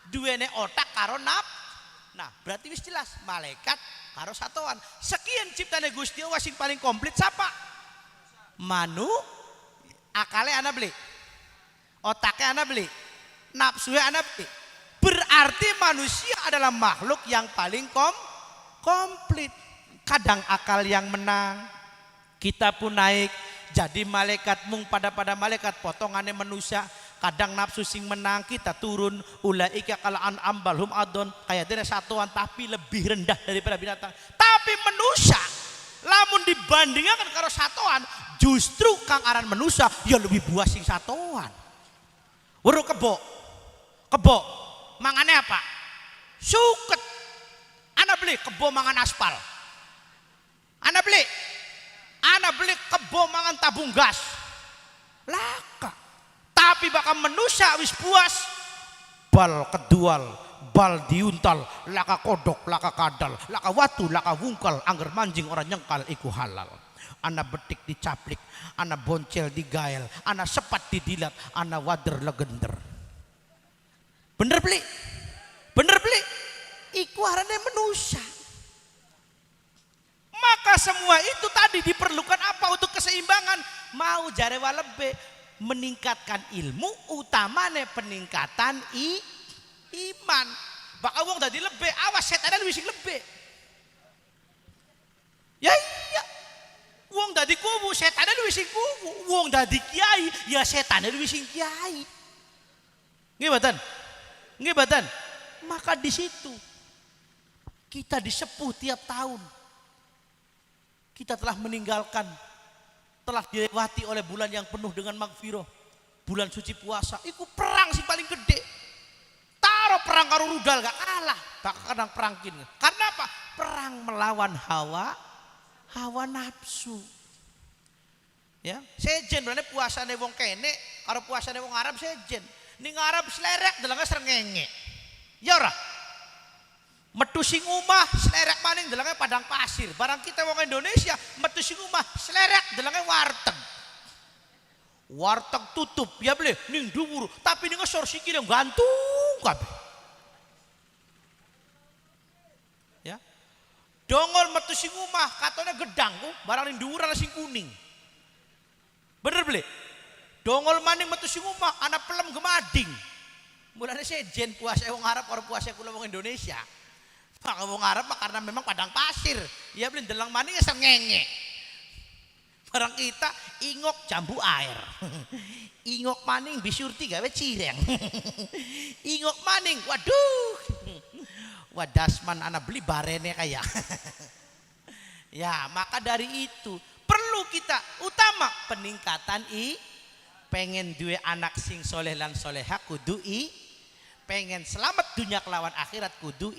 duwene otak karo nap. Nah, berarti wis jelas malaikat karo satuan. Sekian ciptane Gusti Allah sing paling komplit siapa? Manu, akale ana beli. Otaknya ana beli. Nafsunya ana beli. Berarti manusia adalah makhluk yang paling komplit. Kadang akal yang menang, kita pun naik jadi malaikat mung pada malaikat potongannya manusia. Kadang nafsu sing menang kita turun, ulaika kal an'am balhum adon, kayak dene satuan tapi lebih rendah daripada binatang. Tapi manusia lamun dibandingkan karo satuan, justru kang aran manusia ya lebih buas sing satuan. Weruh kebo. Kebo mangane apa? Suket. Ana beli kebo mangan aspal. Ana beli. Ana beli kebo mangan tabung gas. Laka. Tapi bakal manusia wis puas bal kedual, bal diuntal, laka kodok, laka kadal, laka watu, laka wungkal, angger manjing orang nyengkal iku halal. Ana betik dicaplik, ana boncel digael, ana sepat didilat, ana wader legender. Bener beli? Bener beli? Iku arane manusia. Maka semua itu tadi diperlukan apa untuk keseimbangan? Mau jare walebe meningkatkan ilmu, utamane peningkatan iman. Bakal wong dadi lebih, awas setane luwih sing lebih. Ya iya. Wong dadi kuwu, setane luwih sing kuwu. Wong dadi kiai, ya setane luwih sing kiai. Nggih mboten? Nggih mboten? Maka di situ kita disepuh tiap tahun. Kita telah meninggalkan, telah dilewati oleh bulan yang penuh dengan magfirah, bulan suci puasa. Iku perang sing paling gede. Taruh perang karo rudal gak kalah, bakal kadang perang kini. Karena apa? Perang melawan hawa, hawa nafsu. Ya, sejen berarti puasane wong kene karo puasane wong Arab sejen. Ning Arab slerek delenge srengenge. Ya ora? Metu sing omah slerek maning delenge padang pasir. Barang kita wong Indonesia metu sing omah slerek delenge warteg. Warteg tutup ya beli ning dhuwur, tapi ning ngesor sikile gantung kabeh. Ya. Dongol metu sing omah katone gedang ku barang ning dhuwur ana sing kuning. Bener beli? Dongol maning metu sing omah ana pelem gemading. Mulane sejen puasa wong Arab ora puasa kula wong Indonesia. Maka wong Arab mah karena memang padang pasir. Ya beli delang maning ya srengenge. Barang kita ingok jambu air. Ingok maning bisurti gawe cireng. Ingok maning, waduh. Wadasman ana beli barene kaya. Ya, maka dari itu perlu kita utama peningkatan pengen duwe anak sing soleh lan soleha kudu pengen selamat dunia kelawan akhirat kudu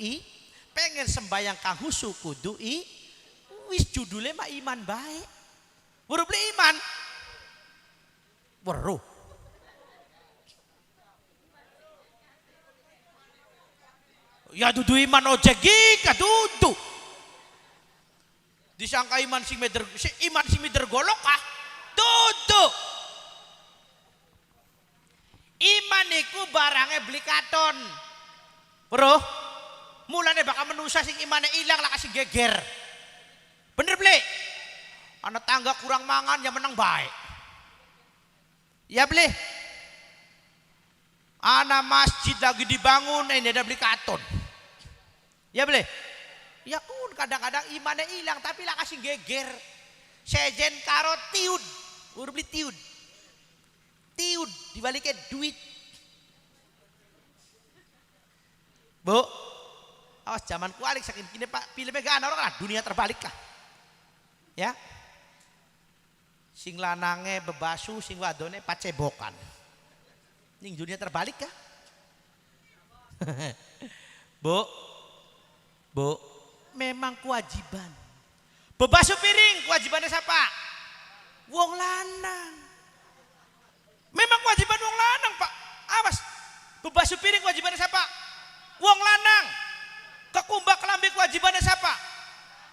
pengen sembayang kang khusyuk kudu wis judule mah iman baik. Weruh beli iman. Weruh. Ya dudu iman ojek iki dudu. Disangka iman sing meder, iman sing meder golok ah. Dudu. Iman iku barange beli katon. Weruh. Mulane bakal menusa sing imane ilang lah kasih geger. Bener beli? Ana tangga kurang mangan ya menang baik. Ya beli? Ana masjid lagi dibangun ini ada beli katon. Ya beli? Ya kun kadang-kadang imane ilang tapi lah kasih geger. Sejen karo tiud. Udah beli tiud. Tiud dibaliknya duit. Bu, awas zaman kualik saking kini Pak filmnya gak ana orang lah dunia terbalik lah. Ya. Sing lanange bebasu, sing wadone pacebokan. Ning dunia terbalik kah? Bu, bu, memang kewajiban. Bebasu piring kewajibannya siapa? Wong lanang. Memang kewajiban wong lanang, Pak. Awas. Bebasu piring kewajibannya siapa? Wong lanang. Kekumbah kelambi kewajibannya siapa?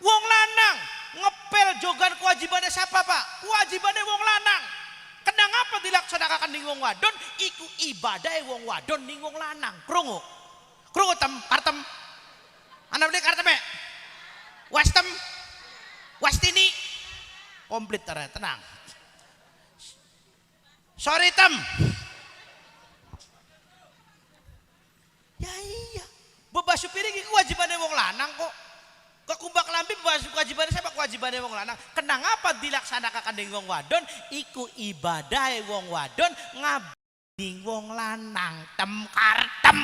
Wong lanang. Ngepel jogan kewajibannya siapa, Pak? Kewajibannya wong lanang. Kenang apa dilaksanakan ning wong wadon? Iku ibadah wong wadon ning wong lanang. Krungu. Krungu tem kartem. Ana beli karteme. Wastem. Wastini. Komplit tenang. Sorry tem. Ya iya. Bebasu piring iku kewajibane wong lanang kok. Kekumbah kelambi kewajibannya siapa? Kewajibannya wong lanang. Kenang apa dilaksanakan ning wong wadon? Iku ibadah wong wadon ngabdi wong lanang. Tem kartem.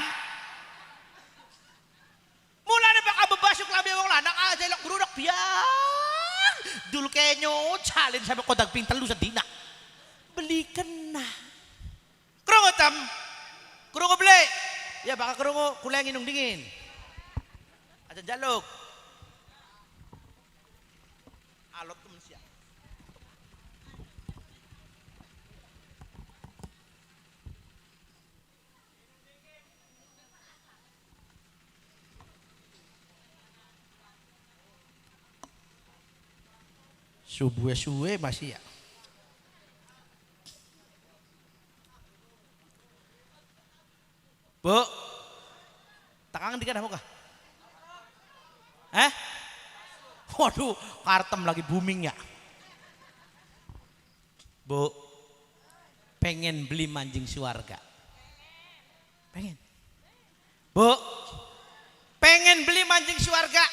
Mulane bakal bebasu kelambi wong lanang aja elok gruduk biang. Dul kenyo calin sampai kodak ping 3 sedina. Beli kena. Krungu tem. Krungu beli. Ya bakal krungu kula nginung dingin. Aja jaluk. Alot temen siap. Subuh suwe masih ya. Bu, tekangan dikit muka. Eh? Waduh, kartem lagi booming ya. Bu, pengen beli manjing suarga. Pengen. Bu, pengen beli manjing suarga.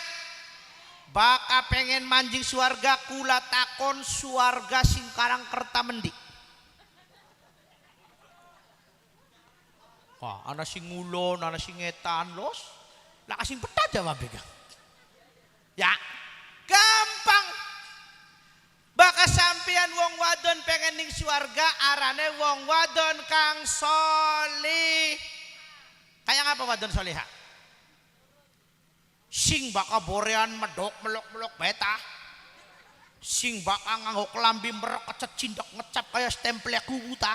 Baka pengen manjing suarga kula takon suarga sing karang kerta mendi. Wah, ana sing ngulon, ana sing ngetan, los. Lah sing peta jawab e. Ya, gampang. Baka sampean wong wadon pengen ning suarga arane wong wadon kang solih. Kayak apa wadon solihah? Sing baka borean medok melok-melok beta. Sing baka nganggo kelambi merek kecet cindek ngecap kaya stempel kuwu ta.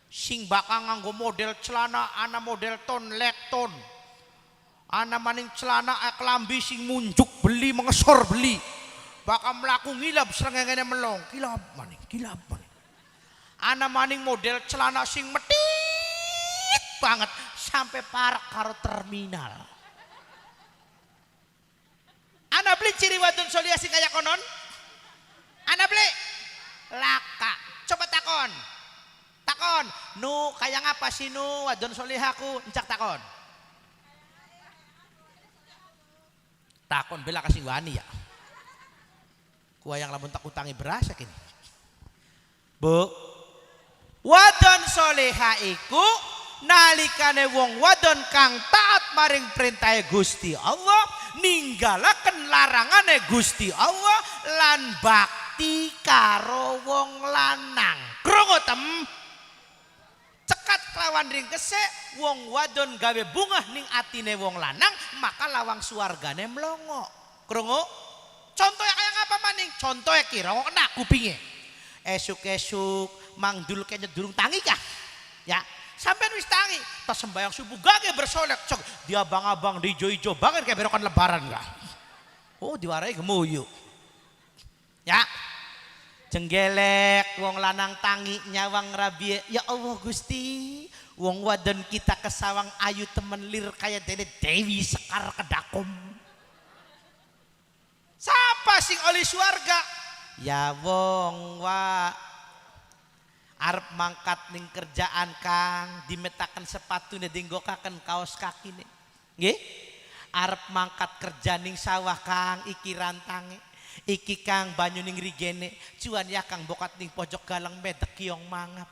Sing baka nganggo model celana ana model ton lekton. Ana maning celana kelambi sing munjuk beli mengesor beli. Baka mlaku ngilap srengenge melong, kilap maning, kilap maning. Ana maning model celana sing metit banget sampai parak karo terminal. Ana beli ciri wadon solihah sing kaya konon? Ana beli? Laka. Coba takon. Takon, nu kaya ngapa sih nu wadon solihahku? Encak takon. Takon bela kasih wani ya. Kuah yang lamun tak utangi beras ya kini. Bu, wadon soleha iku nalikane wong wadon kang taat maring perintah Gusti Allah, ninggalaken larangane Gusti Allah lan bakti karo wong lanang. Krungu tem? Cekat kelawan ringkese wong wadon gawe bungah ning atine wong lanang, maka lawang suwargane mlongo. Krungu? Contohnya kayak apa maning? Contohnya kira kok kena kupinge. Esuk-esuk mangdul kene durung tangi kah? Ya, sampean wis tangi, tas sembayang subuh gage bersolek cok, dia abang-abang di ijo-ijo banget kayak berokan lebaran kah? Oh, diwarai gemuyu. Ya. Jenggelek wong lanang tangi nyawang rabi, ya Allah Gusti, wong wadon kita kesawang ayu temen lir kaya dene Dewi Sekar Kedakom. Siapa sing oli suarga? Ya wong wa arep mangkat ning kerjaan kang dimetaken sepatune dinggokaken kaos kakine. Nggih? Arep mangkat kerja ning sawah kang iki rantange. Iki kang banyu ning rigene, cuan ya kang bokat ning pojok galang medek kiong mangap.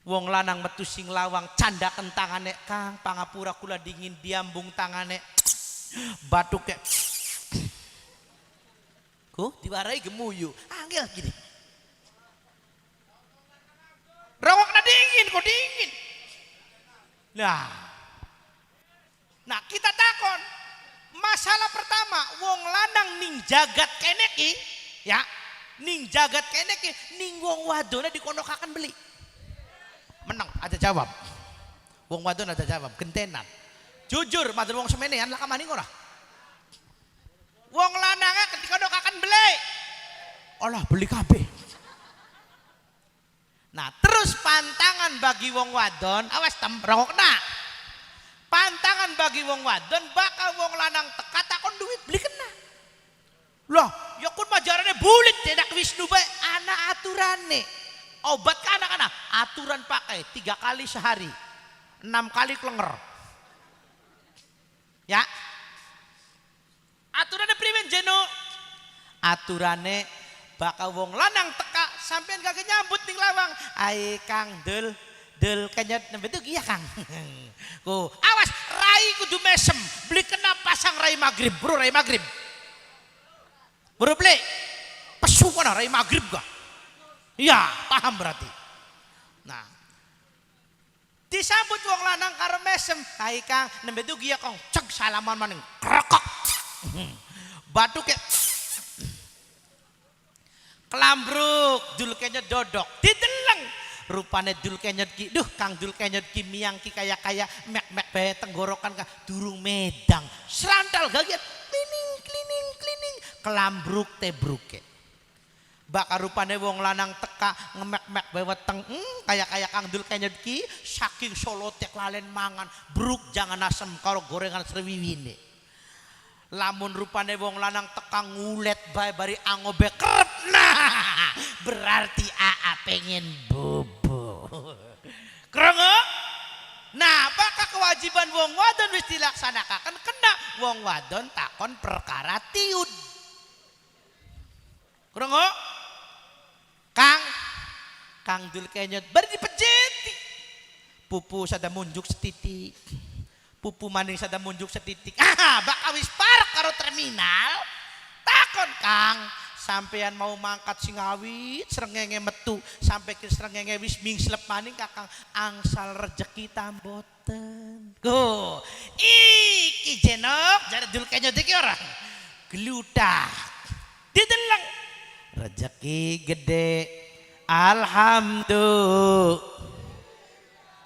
Wong lanang metu sing lawang candaken tangane kang pangapura kula dingin diambung tangane. Batuke. Ku diwarai gemuyu, angel gini. Rongokna dingin kok dingin. Nah. Nah, kita takon. Masalah pertama, wong lanang ning jagat kene ki, ya, ning jagat kene ki ning wong wadone dikonokaken beli. Menang, aja jawab. Wong wadon aja jawab, gentenan. Jujur, madon wong semenean lah maning ora. Wong lanangnya dikonokaken beli. Alah beli kabeh. Nah, terus pantangan bagi wong wadon, awas tem rongokna. Pantangan bagi wong wadon bakal wong lanang teka takon duit beli kena. Loh, ya kun majarane bulit cedak Wisnu bae ana aturane. Obat ke anak-anak, aturan pakai 3 kali sehari. 6 kali klenger. Ya. Aturane priwen jeno? Aturane bakal wong lanang teka sampean gak nyambut ning lawang. Ai Kang Dul, Dul kenyot nembe tuh iya Kang. Ku, awas rai kudu mesem, beli kena pasang rai maghrib, bro rai maghrib. Bro beli. Pesu kono rai maghrib gak? Iya, paham berarti. Nah, disambut wong lanang karo mesem, ai Kang nembe tuh iya Kang, cek salaman maning, krekok. Batuk ke kelambruk, dul kenyot dodok, dideleng. Rupane dul kenyot ki, duh Kang dul kenyot ki miang ki kaya-kaya mek-mek bae tenggorokan ka durung medang. Serantal gagian, klining klining klining, kelambruk tebruke. Bakal rupane wong lanang teka ngemek-mek bae weteng, kaya-kaya Kang Dul kenyot ki saking solote klalen mangan, bruk jangan asem karo gorengan srewiwine. Lamun rupane wong lanang teka ngulet bae bari angobe kerep, nah berarti aa pengen bobo. Krungu? Nah, apakah kewajiban wong wadon wis dilaksanakan? Kena wong wadon takon perkara tiud. Krungu? Kang, Kang Dul kenyot bari dipejeti. Pupu sada munjuk setitik. Pupu maning sada munjuk setitik. Ah, bakal wis parek karo terminal. Takon Kang, sampean mau mangkat sing awit srengenge metu sampai ke srengenge wis mingslep maning Kakang angsal rejeki tamboten. Go. Iki jenok jare Dul kenyot iki ora. Glutak. Dideleng. Rejeki gede. Alhamdulillah.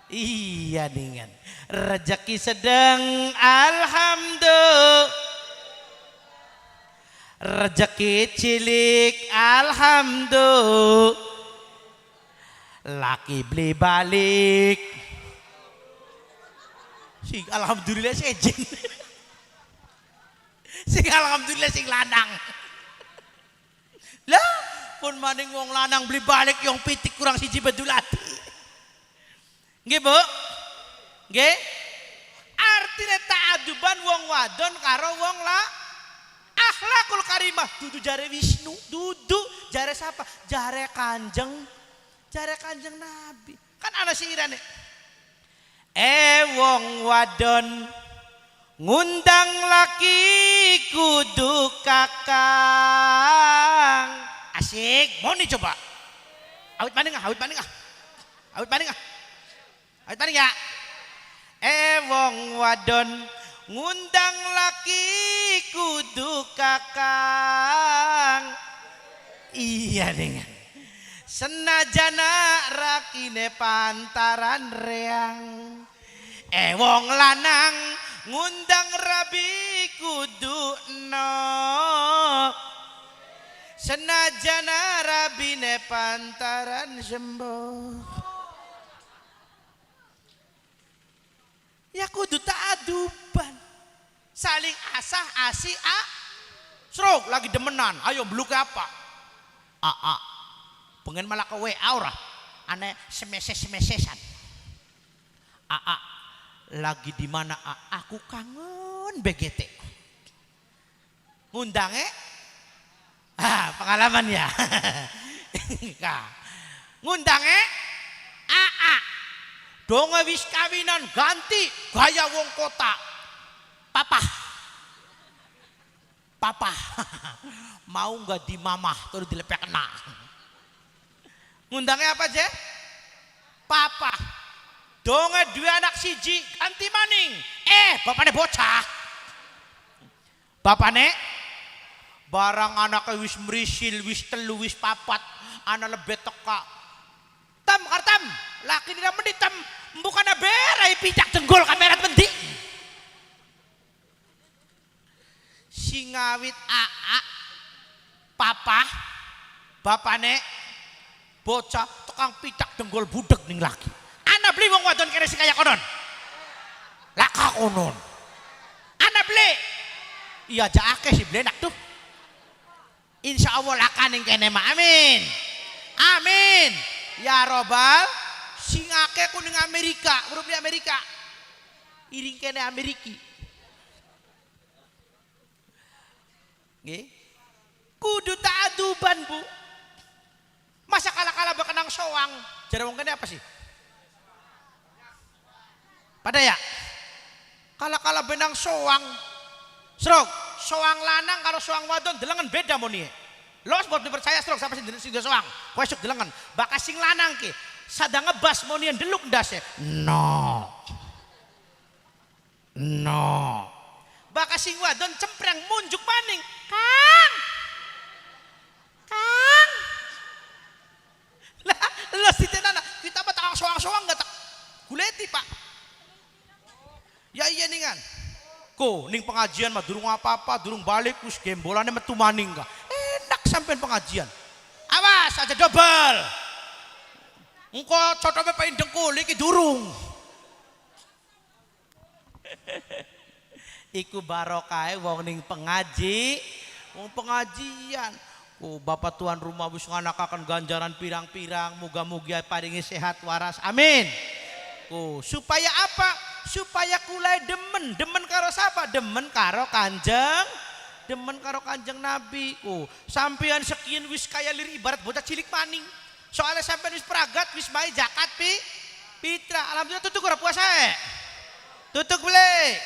Iya dengan rejeki sedang alhamdulillah. Rejeki cilik alhamdulillah. Laki beli balik. Sing alhamdulillah sejin. Sing alhamdulillah sing lanang. Lah pun maning wong lanang beli balik yang pitik kurang siji bedulati. Nggih, Bu? Nggih? Artine ta'aduban wong wadon karo wong la akhlakul karimah dudu jare Wisnu, dudu jare siapa? Jare Kanjeng Nabi. Kan ana siirane. Wong wadon ngundang laki kudu kakang. Asik, mau nih coba. Awit maning ah, awit maning ah. Awit maning ah. Awit maning ya. Wong wadon ngundang laki kudu kakang. Iya dengan senajana rakine pantaran reang. Wong lanang ngundang rabi kudu no. Senajana rabine pantaran sembuh. Ya kudu ta'aduban. Saling asah asi a. Stroke lagi demenan, ayo beluk apa? A a. Pengen malah ke WA ora. Aneh semeses-semesesan. A a. Lagi di mana a? Aku kangen BGT. Ngundange? Ah, pengalaman ya. Ngundange? A a. Donge wis kawinan ganti gaya wong kota. Papa. Papa. Mau nggak di mamah terus dilepek kena. Ngundangnya apa aja? Papa. Donge dua anak siji ganti maning. Bapakne bocah. Bapakne barang anaknya wis mrisil, wis telu, wis papat, anak lebih teka. Tam kartam, laki tidak menditem, bukan berai picak jenggol kamera mendi. Singawit aa papa bapane bocah tukang picak denggol budek ning laki. Ana beli wong wadon kene sing kaya konon. Laka konon. Ana beli. Iya aja akeh sih beli enak tuh. Insya Allah laka ning kene mah. Amin. Amin. Ya robbal sing akeh ku ning Amerika, urip di Amerika. Iring kene Ameriki. Nggih. Kudu ta'aduban, Bu. Masa kala-kala bekenang soang? Jare wong kene apa sih? Pada ya? Kala-kala benang soang. Srok, soang lanang kalau soang wadon delengen beda moni. Los buat dipercaya srok siapa sing sing soang. Kowe esuk delengen. Baka sing lanang ki sadang ngebas moni deluk ndase. No. No. Baka sing wadon cempreng munjuk maning. Kang. Kang. Lah, los ditenana. Kita mah tak soang-soang enggak tak guleti, Pak. Ya iya ningan. Ko ning pengajian mah durung apa-apa, durung balik wis gembolane metu maning ka. Enak sampean pengajian. Awas aja dobel. Engko cotope paling dengkul iki durung. Iku barokahe wong ning pengaji, wong pengajian. Oh, bapak tuan rumah wis nganakaken ganjaran pirang-pirang, muga-muga paringi sehat waras. Amin. Oh, supaya apa? Supaya kulai demen, demen karo siapa? Demen karo Kanjeng, demen karo Kanjeng Nabi. Oh, sampean sekian wis kaya liri ibarat bocah cilik maning. Soalnya sampean wis pragat, wis mai zakat pi pitra. Alhamdulillah tutup ora puasa. Tutup boleh.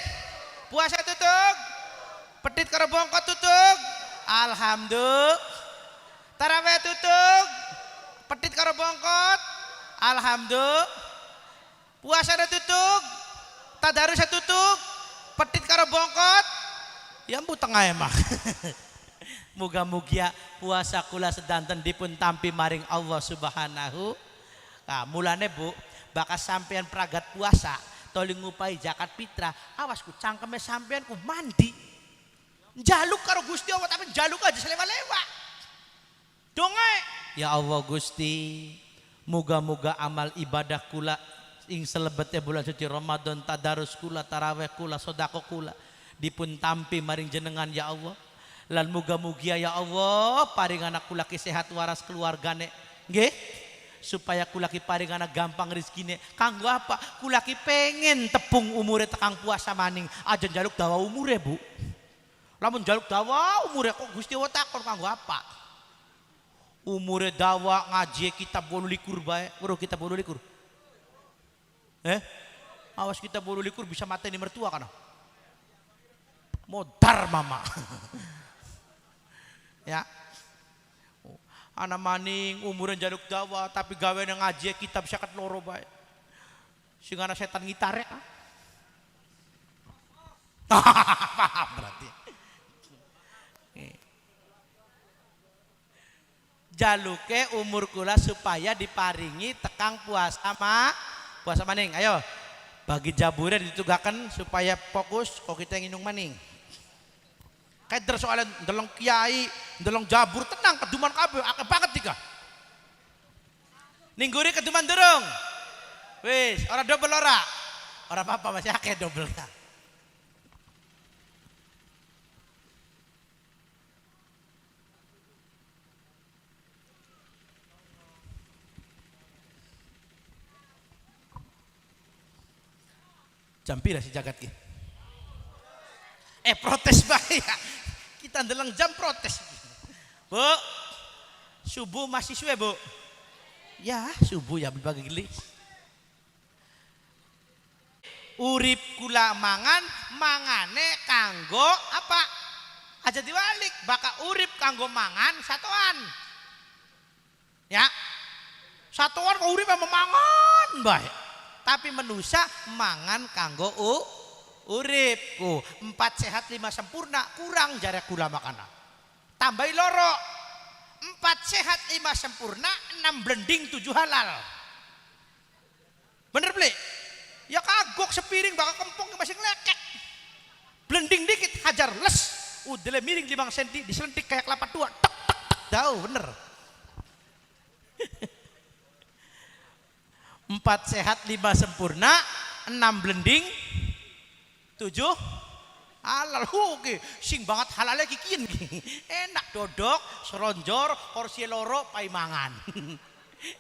Puasa tutup. Pedit karo bongkot tutup. Alhamdulillah. Taraweh tutup. Pedit karo bongkot. Alhamdulillah. Puasa udah tutup. Tadarus tutup. Pedit karo bongkot. Ya mbu tengah emang. Muga-mugia puasa kula sedanten dipun tampi maring Allah Subhanahu. Nah, mulane Bu, bakas sampean pragat puasa, toli ngupai zakat fitrah, awas ku cangkeme sampean ku mandi. Njaluk karo Gusti Allah tapi njaluk aja selewa-lewa. Donge, ya Allah Gusti, muga-muga amal ibadah kula ing selebete bulan suci Ramadan, tadarus kula, taraweh kula, sedekah kula dipun tampi maring jenengan ya Allah. Lan muga-mugia ya Allah paring anak kula ki sehat waras keluargane. Nggih? Supaya kula ki paring anak gampang rezekine. Kanggo apa? Kula ki pengen tepung umure tekang puasa maning. Aja njaluk dawa umure, Bu. Lamun njaluk dawa umure kok Gusti Allah takon kanggo apa? Umure dawa ngaji kitab 28 bae. Weruh kitab 28. Awas kitab 28 bisa mateni mertua kana. Modar mama. Ya. Ana maning umure njaluk dawa tapi gawe nang ngaji kitab 52 bae. Sing ana setan ngitare. Paham berarti. Jaluke umur kula supaya diparingi tekang puasa ma puasa maning. Ayo bagi jabure ditugakan supaya fokus kok kita nginung maning. Keder soalnya ndeleng kiai, ndeleng jabur tenang keduman kabeh akeh banget tiga. Ningguri keduman durung. Wis, ora dobel ora. Ora apa-apa masih akeh dobel. Jam pira si jagat ki? Protes bae ya. Kita ndeleng jam protes. Bu, subuh masih suwe, Bu. Ya, subuh ya berbagi gelis. Urip kula mangan, mangane kanggo apa? Aja diwalik, baka urip kanggo mangan satoan. Ya. Satoan kok urip mangan bae. Tapi menusa mangan kanggo urip. Oh, 4 sehat 5 sempurna kurang jare kula makana. Tambahi loro. 4 sehat 5 sempurna, 6 blending 7 halal. Bener beli? Ya kagok sepiring bakal kempong masih ngelekek. Blending dikit hajar les. Udele miring 5 senti diselentik kayak kelapa tua. Tek tek tek. Jauh bener. 4 sehat 5 sempurna, 6 blending 7 halal. Oke, sing banget halalnya kikin. Enak dodok, seronjor, kursi loro, pai mangan.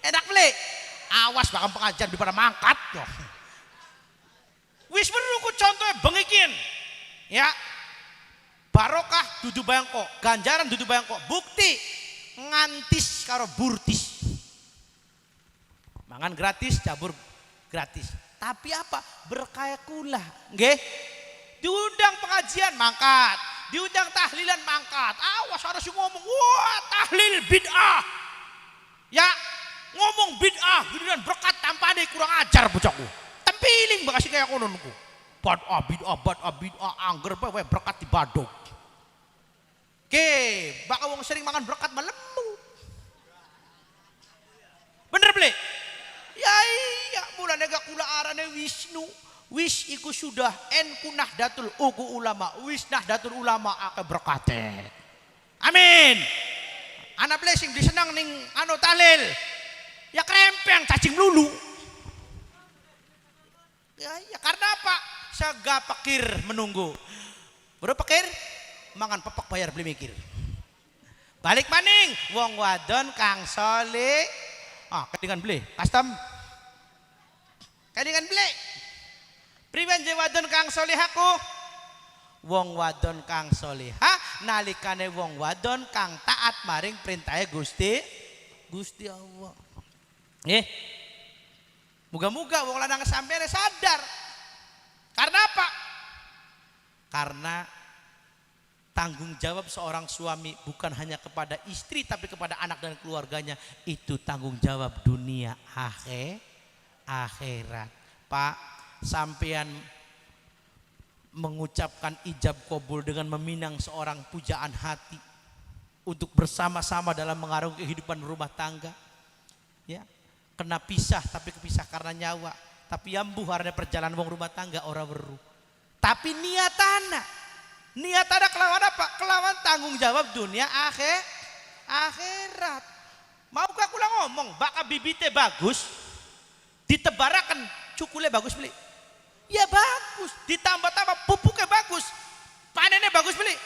Enak beli. Awas bakal pengajian di pada mangkat yo. Wis weruh contohnya bengikin. Ya. Barokah dudu bayangko, ganjaran dudu bayangko, bukti ngantis karo burtis. Mangan gratis, cabur gratis. Tapi apa? Berkaya kula. Nggih. Diundang pengajian mangkat, diundang tahlilan mangkat. Awas ada sing ngomong, wah tahlil bid'ah. Ya, ngomong bid'ah, giliran berkat tampane kurang ajar bocahku. Tempiling bakal kaya kono niku. Bad'ah bid'ah bad'ah bid'ah angger bae berkat dibadog. Oke, bakal wong sering makan berkat malemu. Bener beli? Ya iya, mulane gak kula arane Wisnu. Wis iku sudah en ku Nahdlatul uku ulama, wis Nahdlatul ulama akeh berkate. Amin. Anak blessing disenang ning anu tahlil. Ya krempeng cacing lulu. Ya iya, karena apa? Sega pekir menunggu. Bro pekir mangan pepek bayar beli mikir. Balik maning wong wadon kang soleh. Ah, kelingan beli, custom. Kelingan beli. Priwen je wadon kang solehku? Wong wadon kang soleha nalikane wong wadon kang taat maring perintahe Gusti Gusti Allah. Nggih. Muga-muga wong lanang sampeyan sadar. Karena apa? Karena tanggung jawab seorang suami bukan hanya kepada istri tapi kepada anak dan keluarganya, itu tanggung jawab dunia akhirat. Pak, sampean mengucapkan ijab kabul dengan meminang seorang pujaan hati untuk bersama-sama dalam mengarungi kehidupan rumah tangga. Ya, kena pisah tapi kepisah karena nyawa, tapi ambuh karena perjalanan wong rumah tangga ora weru. Tapi niatana, niatana kelawan apa? Kelawan tanggung jawab dunia akhirat. Maukah kula ngomong, baka bibite bagus, ditebarakan cukulnya bagus beli. Ya bagus, ditambah-tambah pupuknya bagus, panennya bagus beli.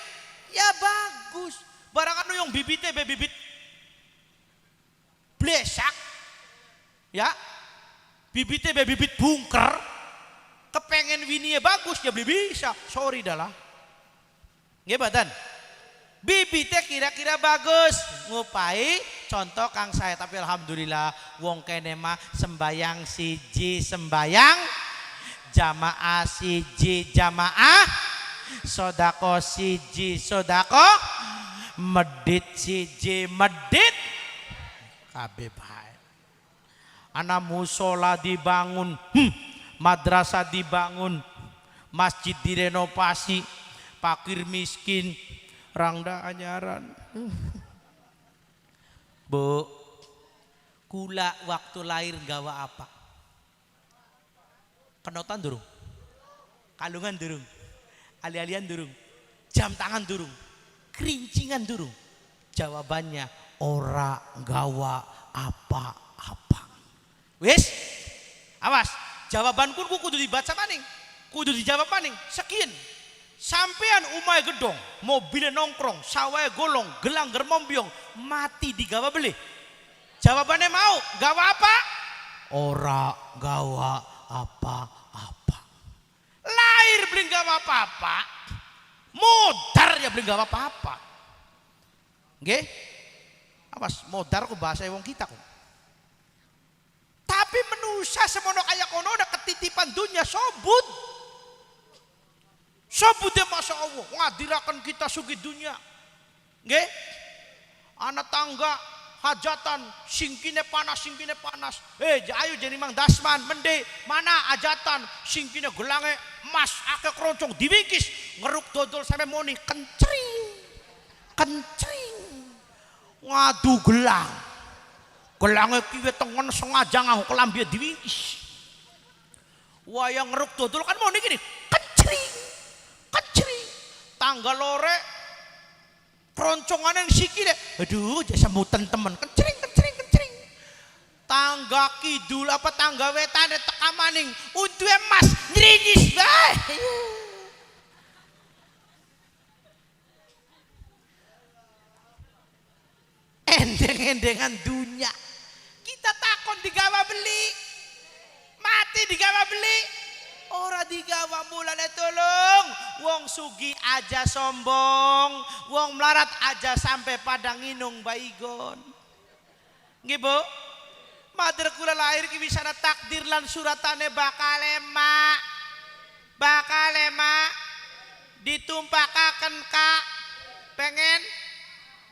Ya bagus. Barang anu yang bibite be bibit blesak, ya, bibite be bibit bungker, kepengen winie bagus ya beli bisa. Sorry dah lah. Nggih badan. Bibite kira-kira bagus, ngupai contoh kang saya, tapi alhamdulillah wong kene mah sembayang siji sembayang, jamaah siji jamaah, sodako siji sodako, medit siji medit, kabeh bae. Ana musola dibangun, madrasah dibangun, masjid direnovasi, fakir miskin rangda anyaran. Bu, kula waktu lahir gawa apa? Kenotan durung, kalungan durung, ali-alian durung, jam tangan durung, kerincingan durung. Jawabannya ora gawa apa-apa. Wis, awas, jawabanku kudu dibaca maning, kudu dijawab maning. Sekian. Sampean umai gedong, mobilnya nongkrong, sawah golong, gelang germombyong, mati digawa beli. Jawabannya mau, gawa apa? Ora gawa apa-apa. Lahir beli gawa apa-apa, modar ya beli gawa apa-apa. Nggih? Awas, modar ku bahasa wong kita kok. Tapi menusa semono kaya kono udah ketitipan dunia sobut. Sebute Masya Allah ngadirakan kita sugi dunia. Nggih? Anak tangga hajatan singkine panas, singkine panas. Ayo jadi Mang Dasman mende mana hajatan singkine gelange emas akeh keroncong diwingkis ngeruk dodol sampai moni kencring. Kencring. Ngadu gelang. Gelange kiwe tengen sengaja nganggo kelambi diwingkis. Wayang ngeruk dodol kan moni gini kencring. Kencring. Tangga lore keroncongan yang sikile aduh jasa semutan temen kencring kencring kencring. Tangga kidul apa tangga wetane teka maning untu emas nyringis bae. Endeng-endengan dunia kita takon digawa beli mati digawa beli ora digawa. Mulane tolong wong sugi aja sombong, wong melarat aja sampai pada nginung baygon. Nggih Bu, mader kula lahir ki wis ana takdir lan suratane bakal emak, bakal emak ditumpakaken kak pengen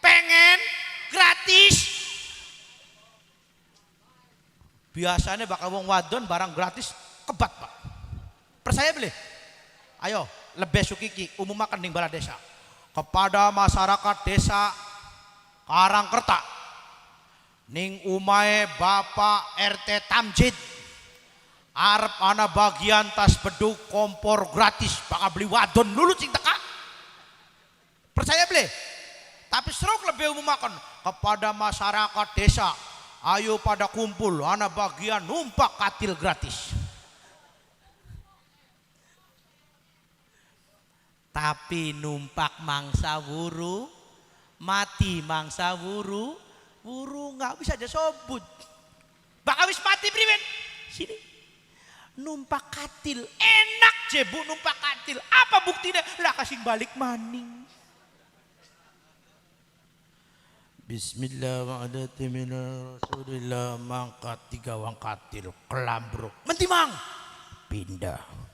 pengen gratis. Biasanya bakal wong wadon barang gratis kebat Pak. Percaya beli? Ayo, lebih sukiki umumakan ning bala desa. Kepada masyarakat desa Karangkerta ning umae Bapak RT Tamjid arep ana bagian tas beduk kompor gratis bakal beli wadon lulu sing teka. Percaya beli? Tapi seruk lebih umumakan kepada masyarakat desa, ayo pada kumpul ana bagian numpak katil gratis. Tapi numpak mangsa wuru, mati mangsa wuru, wuru nggak bisa aja sobut. Bakal wis mati priwen? Sini. Numpak katil, enak jebu numpak katil. Apa buktinya? Lah kasih balik maning. Bismillah wa adati min Rasulillah mangkat tiga wang katil kelambruk. Mentimang pindah.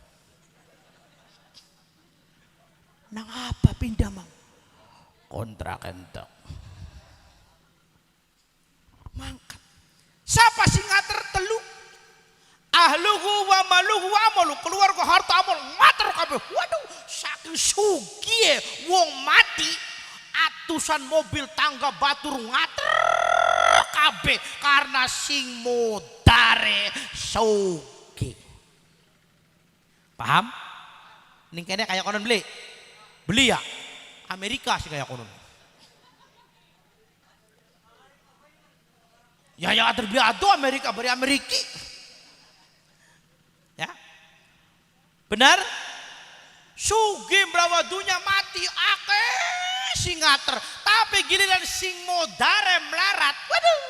Nang apa pindah mang? Kontrak entek. Mangkat. Siapa sing ngater telu? Ahluhu wa maluhu wa amalu, keluarga harta amal ngater kabeh. Waduh, saking sugihe wong mati atusan mobil tangga batur ngater kabeh karena sing modare sugih. Paham? Ning kene kaya konon beli. Beli ya? Amerika sih kayak konon. Ya ya terbiado Amerika beri Ameriki. Ya. Benar? Sugih mrawa dunya mati akeh sing ngater, tapi giliran sing modare melarat. Waduh.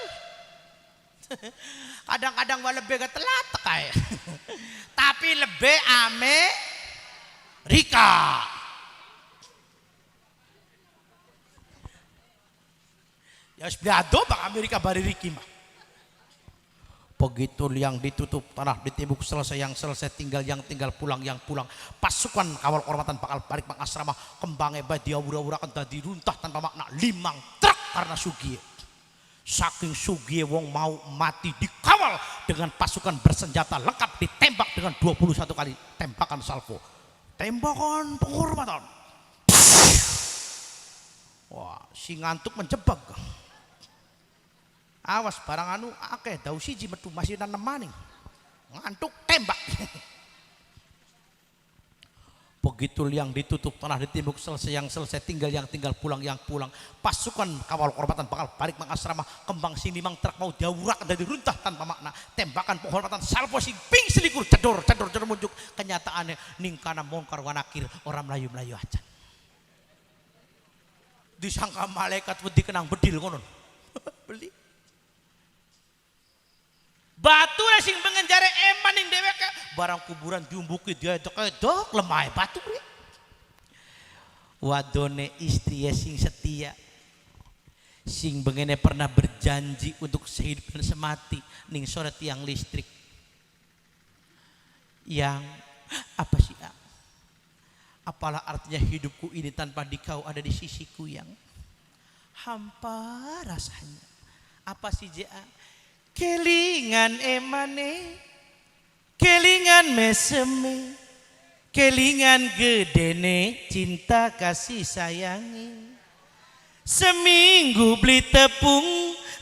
Kadang-kadang wa lebih ketelat kae. Tapi lebih Amerika. Ya wis blado bak Amerika bari riki mah. Begitu liang ditutup, tanah ditimbuk, selesai yang selesai, tinggal yang tinggal, pulang yang pulang. Pasukan kawal kehormatan bakal balik mang asrama, kembange bae diawura-wurakan dadi runtah tanpa makna limang truk karena sugihe. Saking sugihe wong mau mati dikawal dengan pasukan bersenjata lengkap, ditembak dengan 21 kali tembakan salvo. Tembakan penghormatan. Wah, si ngantuk menjebak. Awas barang anu akeh dau siji metu masih nanem maning. Ngantuk tembak. Begitu liang ditutup, tanah ditimbuk, selesai yang selesai, tinggal yang tinggal, pulang yang pulang. Pasukan kawal kehormatan bakal balik mang asrama, kembang sing limang truk mau diawurak dari runtah tanpa makna. Tembakan penghormatan salvo sing ping selikur cedor cedor cedor munjuk. Kenyataannya ningkana mongkar wanakir orang melayu-melayu aja. Disangka malaikat wedi kenang bedil konon. Beli. Batu lah sing pengen jare eman ning dheweke, barang kuburan diumbuki diedok-edok lemah batu bre. Wadone istri sing setia, sing bengene pernah berjanji untuk sehidup dan semati ning sore tiang listrik. Yang apa sih? Apalah artinya hidupku ini tanpa dikau ada di sisiku yang hampa rasanya. Apa sih JA? Kelingan emane, kelingan meseme, kelingan gedene, cinta kasih sayangi. Seminggu beli tepung,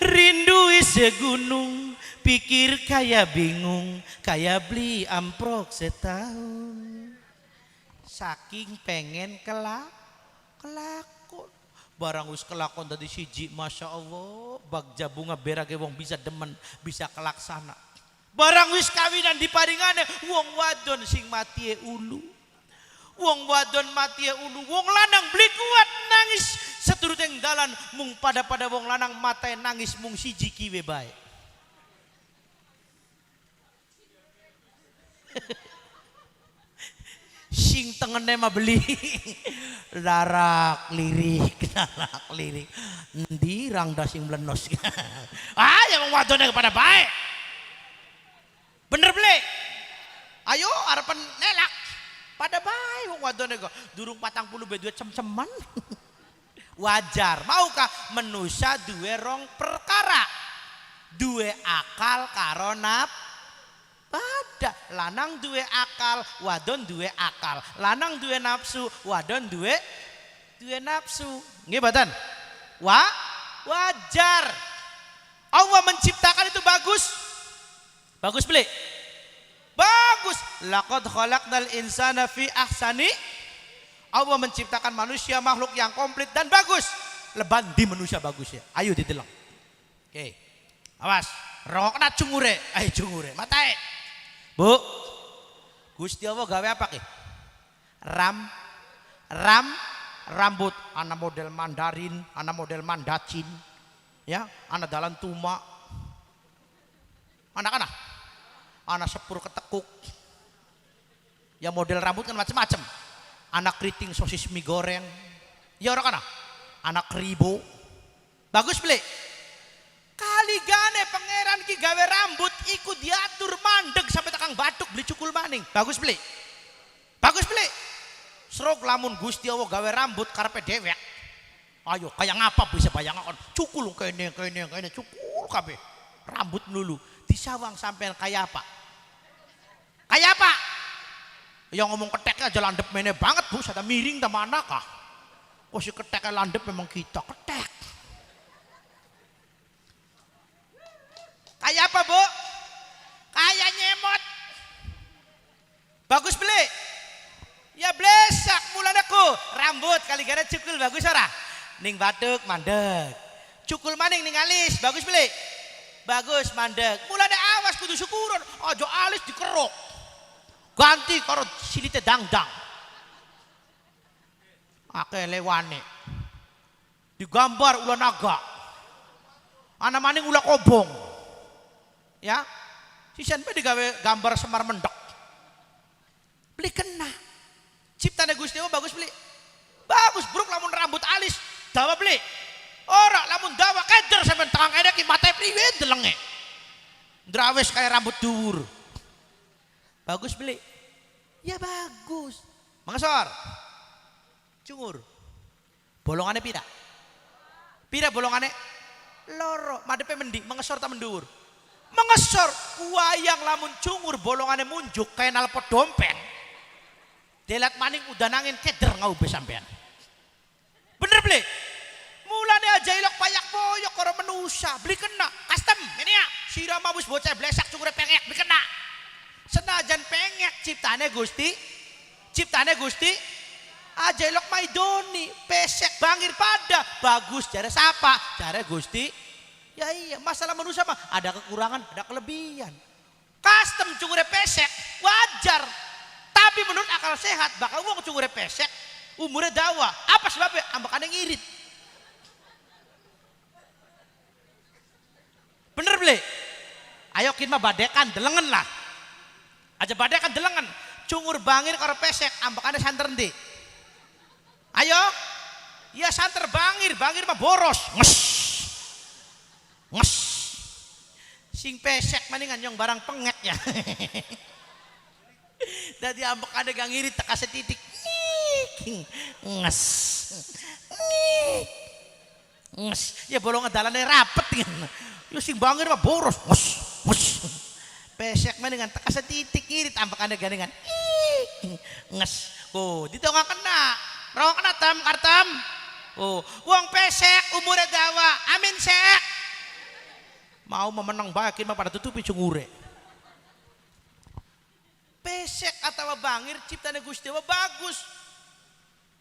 rindu segunung, pikir kayak bingung, kayak beli amprok setahun. Saking pengen kelakon. Barang wis kelakon tadi siji, masya Allah, bagja bunga berage wong bisa demen, bisa kelaksana. Barang wis kawinan diparingane wong wadon sing mati ulu. Wong wadon mati ulu, wong lanang beli kuat nangis seturut yang dalan mung pada-pada wong lanang mate nangis mung siji kiwe bae. Sing tengene mah beli larak lirik, larak lirik. Endi rangda sing mlenos. Ah, ya wong wadone kepada bae. Bener beli? Ayo arepen nelak. Pada bae wong wadone kok durung 40 be duwe cem-ceman. Wajar, maukah menusa duwe rong perkara. Duwe akal karo nap. Pada lanang duwe akal, wadon duwe akal. Lanang duwe nafsu, wadon duwe nafsu. Nggih mboten? Wajar. Allah menciptakan itu bagus. Bagus beli? Bagus. Laqad khalaqnal insana fi ahsani. Allah menciptakan manusia makhluk yang komplit dan bagus. Leban di manusia bagus ya. Ayo dideleng. Oke. Awas, rokna cungure, ayo cungure, matae. Bu, Gusti Allah gawe apa ki? Rambut, ana model Mandarin, ana model Mandacin, ya, ana dalan tuma, anak-anak, ana sepur ketekuk, ya model rambut kan macem-macem, anak keriting sosis mie goreng, ya orang anak, anak kribo, bagus beli. Kali gane pangeran ki gawe rambut iku diatur mandeg sampai tekang batuk beli cukul maning. Bagus beli. Bagus beli. Serok lamun Gusti Allah gawe rambut karepe dewek. Ayo kaya ngapa bisa bayangkan cukul kene kene kene cukul kabeh. Rambut lulu disawang sampean kaya apa? Kaya apa? Yang ngomong keteknya aja landep mene banget Bu, sada miring ta mana kah? Kok si keteknya landep memang kita ketek. Kayak apa Bu? Kayak nyemot. Bagus beli? Ya blesak mulane ku. Rambut kali gara cukul bagus ora? Ning batuk mandek. Cukul maning ning alis, bagus beli? Bagus mandek. Mulane awas kudu syukuran, aja alis dikerok. Ganti karo silite dangdang. Akeh lewane. Digambar ulah naga. Ana maning ulah kobong. Ya, sisan pe digawe gambar Semar Mendek. Beli kena. Ciptane Gusti Allah bagus beli. Bagus bruk lamun rambut alis dawa beli. Ora lamun dawa keder sampean tekang kene ki mate priwe delenge. Ndrawes kaya rambut dhuwur. Bagus beli. Ya bagus. Mangesor. Cungur. Bolongane pira? Pira bolongane? Loro. Madepe mendi, mengesor ta mendhuwur? Mengesor wayang lamun cungur bolongane munjuk kaya nalpot dompeng. Delat maning udan angin keder ngaube sampean. Bener beli? Mulane aja ilok payak boyok karo menusa, beli kena custom ini ya. Sira mah wis bocah blesak cungure pengek beli kena. Senajan pengek ciptane Gusti, ciptane Gusti aja ilok maidoni, pesek bangir pada bagus jare sapa? Jare Gusti. Ya iya, masalah manusia mah ada kekurangan, ada kelebihan. Custom cungure pesek, wajar. Tapi menurut akal sehat, bakal wong cungure pesek, umurnya dawa. Apa sebabnya? Ambekane ngirit. Bener beli? Ayo kin mah badekan delengen lah. Aja badekan delengen. Cungur bangir karo pesek, ambekane santer endi? Ayo. Ya santer bangir, bangir mah boros. Nges. Nges. Sing pesek maningan yang barang pengek ya. Dadi ambekane gak ngirit teka setitik. Nges. Ngik. Nges. Ya bolongan dalane rapet kan. Yo sing bangir mah boros. Nges. Nges. Pesek mah dengan teka setitik kiri tampakane gandengan. Ih. Nges. Oh, dito nga kena. Rawa kena tam kartam. Oh, wong pesek umure dawa. Amin sek. Mau memenang bakin mah pada tutupi cungure. Pesek atau bangir ciptane Gusti Allah bagus.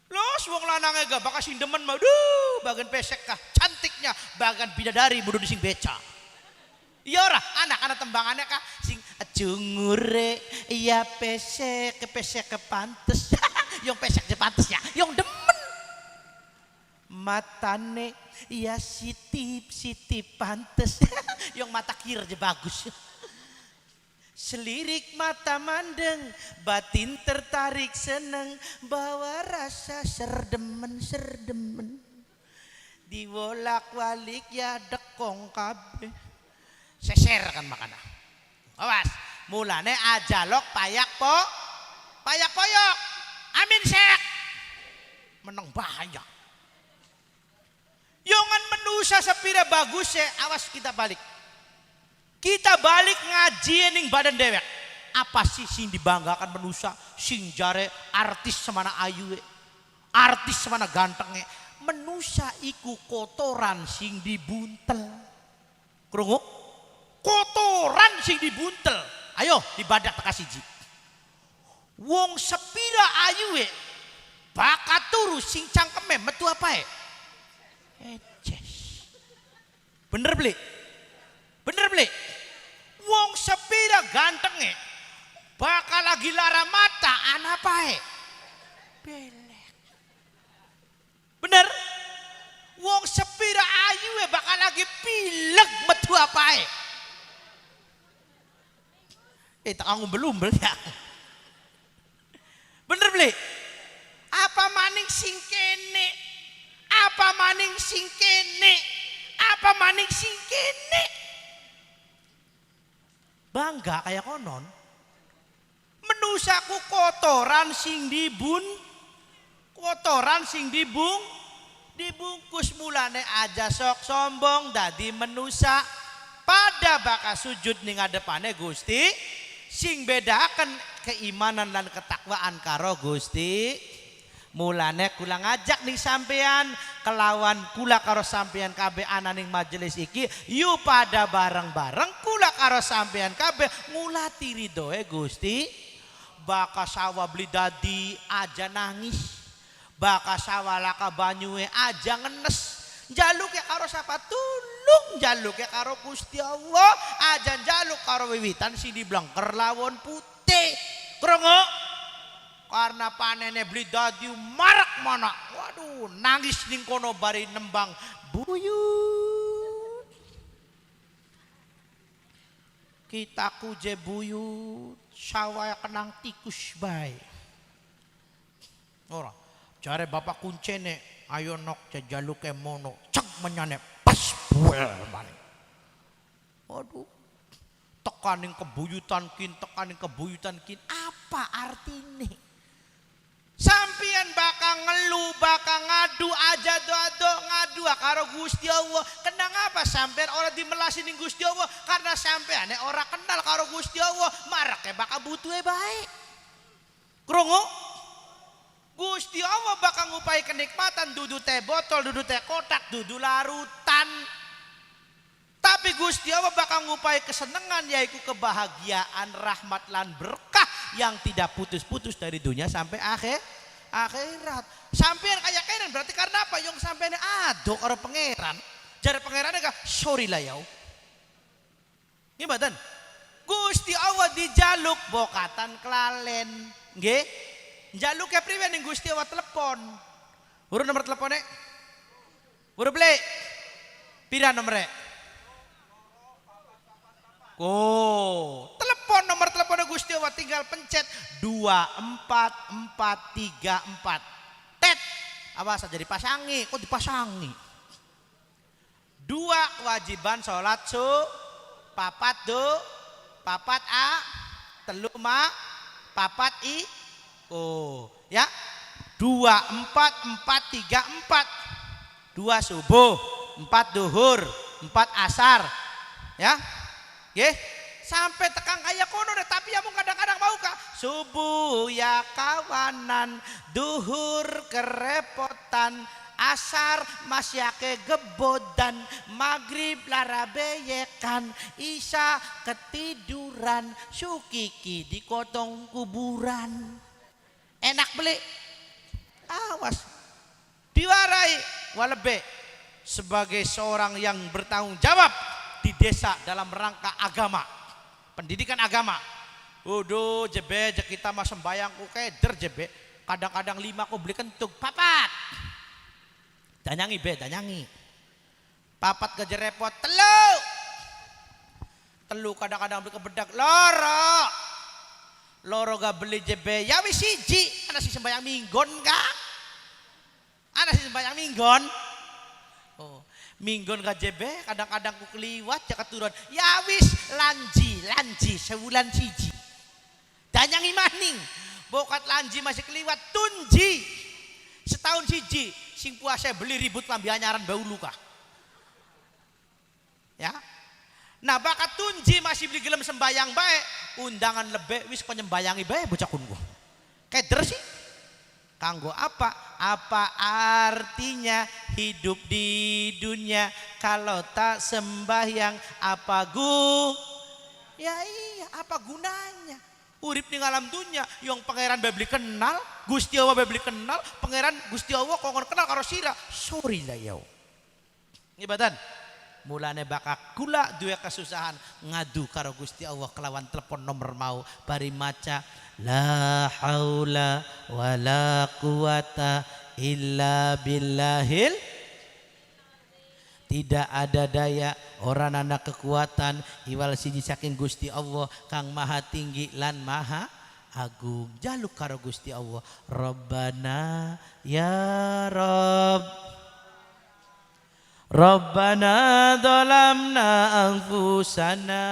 Los wong lanangnya gak bakal sing demen mah. Duh, bagian pesek kah cantiknya, bagian bidadari budu sing beca. Iya ora, anak-anak tembangannya kah sing cungure iya pesek pesek pantes. Yang pesek je pantes ya, yang demen. Matane ya sitip sitip pantes. Yang mata kir je bagus. Selirik mata mandeng, batin tertarik seneng, bawa rasa serdemen serdemen. Diwolak walik ya dekong kabeh. Seser kan makana. Awas, mulane ajalok payak po, payak poyok. Amin sek. Menang bahaya. Yongan menusa sepira bagus ya, awas kita balik. Kita balik ngaji ning badan dewek. Apa sih sing dibanggakan menusa sing jare artis semana ayue, artis semana gantengnya. Menusa iku kotoran sing dibuntel. Krungu? Kotoran sing dibuntel. Ayo dibadak teka siji. Wong sepira ayue bakat turu sing cangkeme metu apa e? Eces. Bener beli? Bener beli? Wong sepira gantenge bakal lagi lara mata ana pae. Belek. Bener? Wong sepira ayu bakal lagi pilek metu apae. Eh tak ngumbel-umbel ya. Bener beli? Apa maning sing kene? Apa maning sing kene? Apa maning sing kene? Bangga kayak konon. Menusaku kotoran sing dibun, kotoran sing dibung, dibungkus mulane aja sok sombong dadi menusa pada bakal sujud ning ngadepane Gusti sing bedakan keimanan dan ketakwaan karo Gusti. Mulane kula ngajak ning sampean kelawan kula karo sampean kabeh ana ning majelis iki yu pada bareng-bareng kula karo sampean kabeh ngulati ridhoe Gusti. Baka sawah beli dadi aja nangis, baka sawah laka banyue aja ngenes, njaluke karo sapa tulung njaluke karo Gusti Allah, aja njaluk karo wiwitan sing diblengker lawon putih. Krungu? Karena panene beli dadi marak mana, waduh nangis ning kono bari nembang buyut. Kita kuje buyut sawah kenang tikus bae. Ora, jare bapak kuncene ayo nok jajaluke mono cek menyane pas buel maning. Waduh, tekaning kebuyutan kin, tekaning kebuyutan kin, apa artine? Sampian bakal ngeluh, bakal ngadu aja do-do ngadu karo Gusti Allah. Kenang apa sampean ora dimelasi ning Gusti Allah? Karena sampean ora kenal karo Gusti Allah, marake bakal butuhe bae. Krungu? Gusti Allah bakal ngupai kenikmatan dudu teh botol, dudu teh kotak, dudu larutan. Tapi Gusti Allah bakal ngupai kesenangan yaitu kebahagiaan, rahmat lan berkah yang tidak putus-putus dari dunia sampai akhirat. Sampean kayak kenen berarti karena apa? Yang sampean adoh karo pangeran. Jare pangeran ka sorry lah yau. Nggih mboten? Gusti Allah dijaluk bokatan kelalen. Nggih? Njaluke priwe ning Gusti Allah telepon. Urun nomor telepone? Urun beli? Pira nomornya? Oh, telepon nomor telepon Gusti Allah tinggal pencet 24434. Tet. Awas aja dipasangi, kok dipasangi? Dua kewajiban sholat su, papat do, papat a, telu ma, papat i. Oh, ya. 2 4 4 3 4. 2 subuh, 4 duhur, 4 asar. Ya. Nggih. Sampai tekan kaya kono deh, tapi ya mung kadang-kadang mau kak subuh ya kawanan, duhur kerepotan, asar masih ake gebodan, maghrib lara beyekan, isya ketiduran, sukiki dikotong kuburan. Enak beli, awas diwarai walebe sebagai seorang yang bertanggung jawab di desa dalam rangka agama, pendidikan agama. Uduh jebe kita mah sembayang ku keder jebe. Kadang-kadang 5 ku beli kentuk, papat. Danyangi be, danyangi. Papat gaje repot, telu. Telu kadang-kadang beli kebedak, loro. Loro gak beli jebe, ya wis siji. Ana sing sembayang minggon kah? Ana sing sembayang minggon. Oh, minggon KJB kadang-kadang ku keliwat ya keturun. Ya wis lanji, lanji sewulan siji. Danyangi maning. Bokat lanji masih keliwat tunji. Setahun siji sing puasa beli ribut lambi anyaran bau luka. Ya. Nah, bakat tunji masih beli gelem sembayang bae, undangan lebih wis kon nyembayangi bae bocah kunku. Keder sih. Kanggo apa? Apa artinya hidup di dunia kalau tak sembahyang? Apa gu? Ya iya, apa gunanya? Urip ning alam dunia yang pangeran bae beli kenal, Gusti Allah bae beli kenal, pangeran Gusti Allah kongkon kenal karo sira. Sorry lah yo. Ngibatan. Mulane bakal kula duwe kesusahan ngadu karo Gusti Allah kelawan telepon nomor mau bari maca la haula wala quwata illa billahil. Tidak ada daya orang ana kekuatan iwal siji saking Gusti Allah kang maha tinggi lan maha agung. Jaluk karo Gusti Allah, Rabbana ya Rabb, Rabbana dhalamna anfusana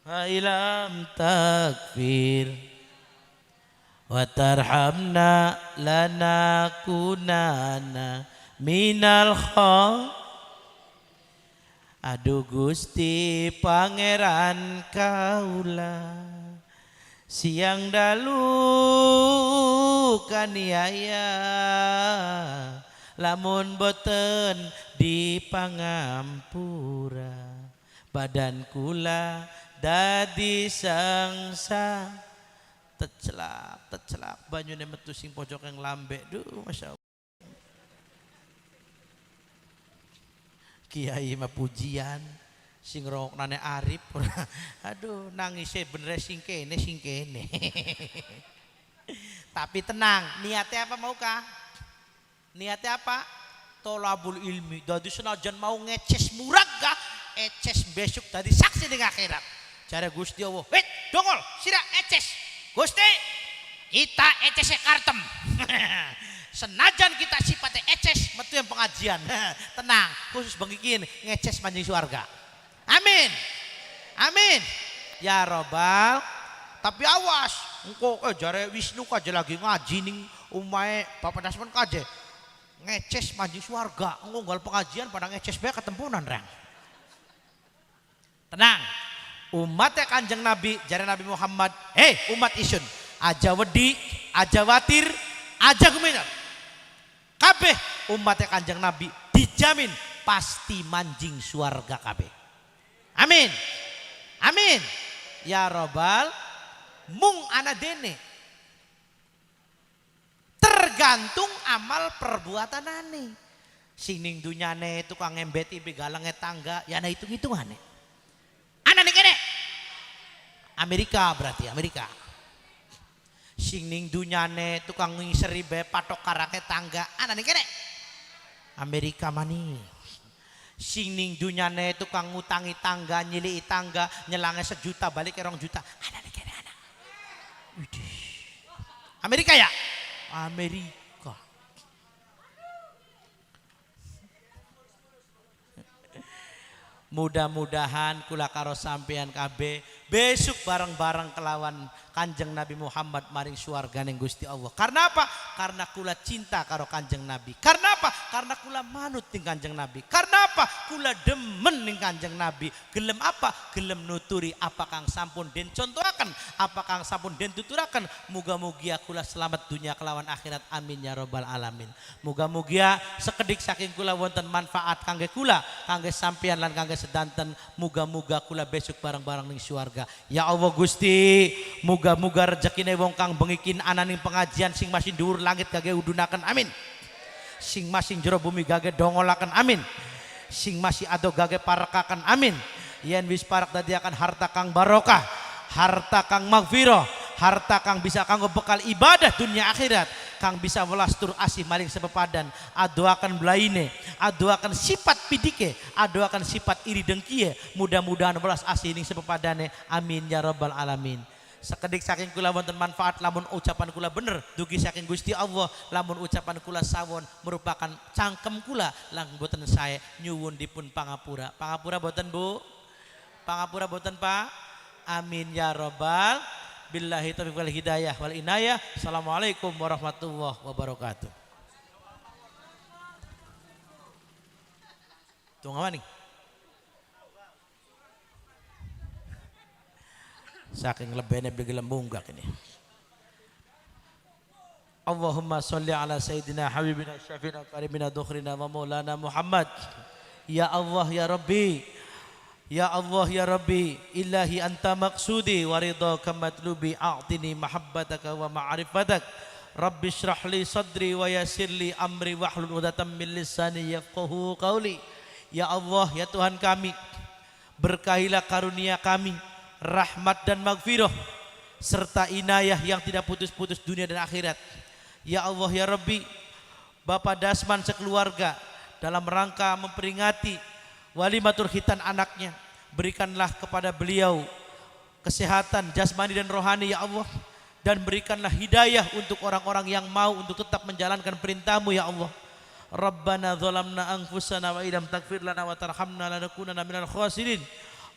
wa ilam takfir wa tarhamna lanakunanna minal kha. Aduh Gusti Pangeran kaula siang dalu kaniaya lamun boten di pangampura badan kula dadi sangsa. Tecelap tecelap banyune metu sing pojok yang lambe. Duh masya Allah. Kiai mah pujian sing roknane arif. Aduh nangise bener sing kene sing kene. Tapi tenang, niatnya apa mau kah? Niatnya apa? Tolabul ilmi. Dadi senajan mau ngeces murag kah? Eces besok dadi saksi ning akhirat. Jare Gusti Allah, "Wit, dongol, sira eces." Gusti, kita eces kartem. Senajan kita sifatnya eces, metu yang pengajian. Tenang, khusus bengikin ngeces manjing suarga. Amin. Amin. Ya robbal. Tapi awas, engko jare Wisnu kaje lagi ngaji ning umahe Bapak Dasman kaje. Ngeces manjing suarga, engko nggal pengajian pada ngeces bae ketempunan rang. Tenang. Umatnya Kanjeng Nabi, jare Nabi Muhammad, "Hei umat isun, aja wedi, aja watir, aja guminar. Kabeh umatnya Kanjeng Nabi dijamin pasti manjing suarga kabeh." Amin. Amin. Ya robbal mung ana dene. Tergantung amal perbuatanane. Sing ning dunyane tukang ngembeti begalange tangga, ya ana hitung-hitungane. Ana ning kene. Amerika berarti, Amerika. Sing ning dunyane tukang ngiseri bae patok karange tangga, ana ning kene. Amerika mani. Sing ning dunyane tukang ngutangi tangga, nyiliki tangga, nyelange 1 juta balik 2 juta, ana ning kene ana. Widih. Amerika ya? Amerika. Mudah-mudahan kula karo sampean kabeh besok bareng-bareng kelawan Kanjeng Nabi Muhammad maring swargane Gusti Allah. Karena apa? Karena kula cinta karo Kanjeng Nabi. Karena apa? Karena kula manut ning Kanjeng Nabi. Karena apa? Kula demen ning Kanjeng Nabi. Gelem apa? Gelem nuturi apa kang sampun den contohaken, apa kang sampun den tuturaken. Muga-mugia kula selamat dunia kelawan akhirat. Amin ya robbal alamin. Muga-mugia sekedik saking kula wonten manfaat kangge kula, kangge sampeyan lan kangge sedanten. Muga-muga kula besok bareng-bareng ning swarga. Ya Allah Gusti, muga-muga rezekine wong kang bengi ana ning pengajian sing masih dhuwur langit gage udunaken, amin. Sing masih jero bumi gage dongolaken, amin. Sing masih adoh gage parekaken, amin. Yen wis parek dadiaken harta kang barokah, harta kang magfirah, harta kang bisa kanggo bekal ibadah dunia akhirat, kang bisa welas tur asih maring sepepadan, adohaken belaine, adohaken sifat pidike, adohaken sifat iri dengkie, mudah-mudahan welas asih ning sepepadane, amin ya rabbal alamin. Sekedik saking kula wonten manfaat, lamun ucapan kula bener dugi saking Gusti Allah, lamun ucapan kula sawon merupakan cangkem kula lang boten sae, nyuwun dipun pangapura. Pangapura boten, Bu? Pangapura boten, Pak? Amin ya robbal. Billahi taufiq wal hidayah wal inayah. Assalamualaikum warahmatullahi wabarakatuh. Tunggu nih. Saking lebene beli munggah ini. Allahumma sholli ala sayyidina habibina syafiina karimina dukhrina wa maulana Muhammad. Ya Allah ya Rabbi. Ya Allah ya Rabbi, ilahi anta maqsudi wa ridhaka matlubi, a'tini mahabbataka wa ma'rifatak. Rabbi shrah li sadri wa yassir li amri wahlul 'uqdatam min lisani yafqahu qawli. Ya Allah ya Tuhan kami, berkahilah karunia kami rahmat dan magfirah serta inayah yang tidak putus-putus dunia dan akhirat. Ya Allah ya Rabbi, Bapak Dasman sekeluarga dalam rangka memperingati walimatul khitan anaknya, berikanlah kepada beliau kesehatan jasmani dan rohani ya Allah, dan berikanlah hidayah untuk orang-orang yang mau untuk tetap menjalankan perintahmu ya Allah. Rabbana zalamna anfusana wa illam taghfir lana wa tarhamna lanakunanna minal khasirin.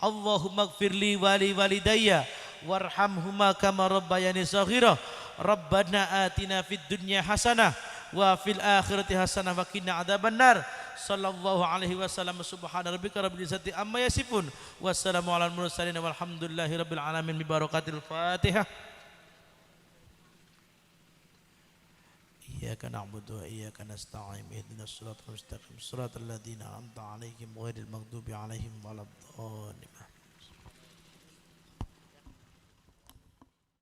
Allahumma ighfirli wali walidayya warhamhuma kama rabbayani saghira. Rabbana atina fid dunya hasanah wa fil akhirati hasanah wa qina adzabannar. Sallallahu alaihi wasallam. Subhana rabbika rabbil izzati amma yasifun. Wassalamu alal mursalin walhamdulillahi rabbil alamin. Bi barakatil Fatihah. Iyyaka na'budu wa iyyaka nasta'in ihdinas siratal mustaqim siratal ladzina an'amta 'alaihim ghairil maghdubi 'alaihim waladdallin.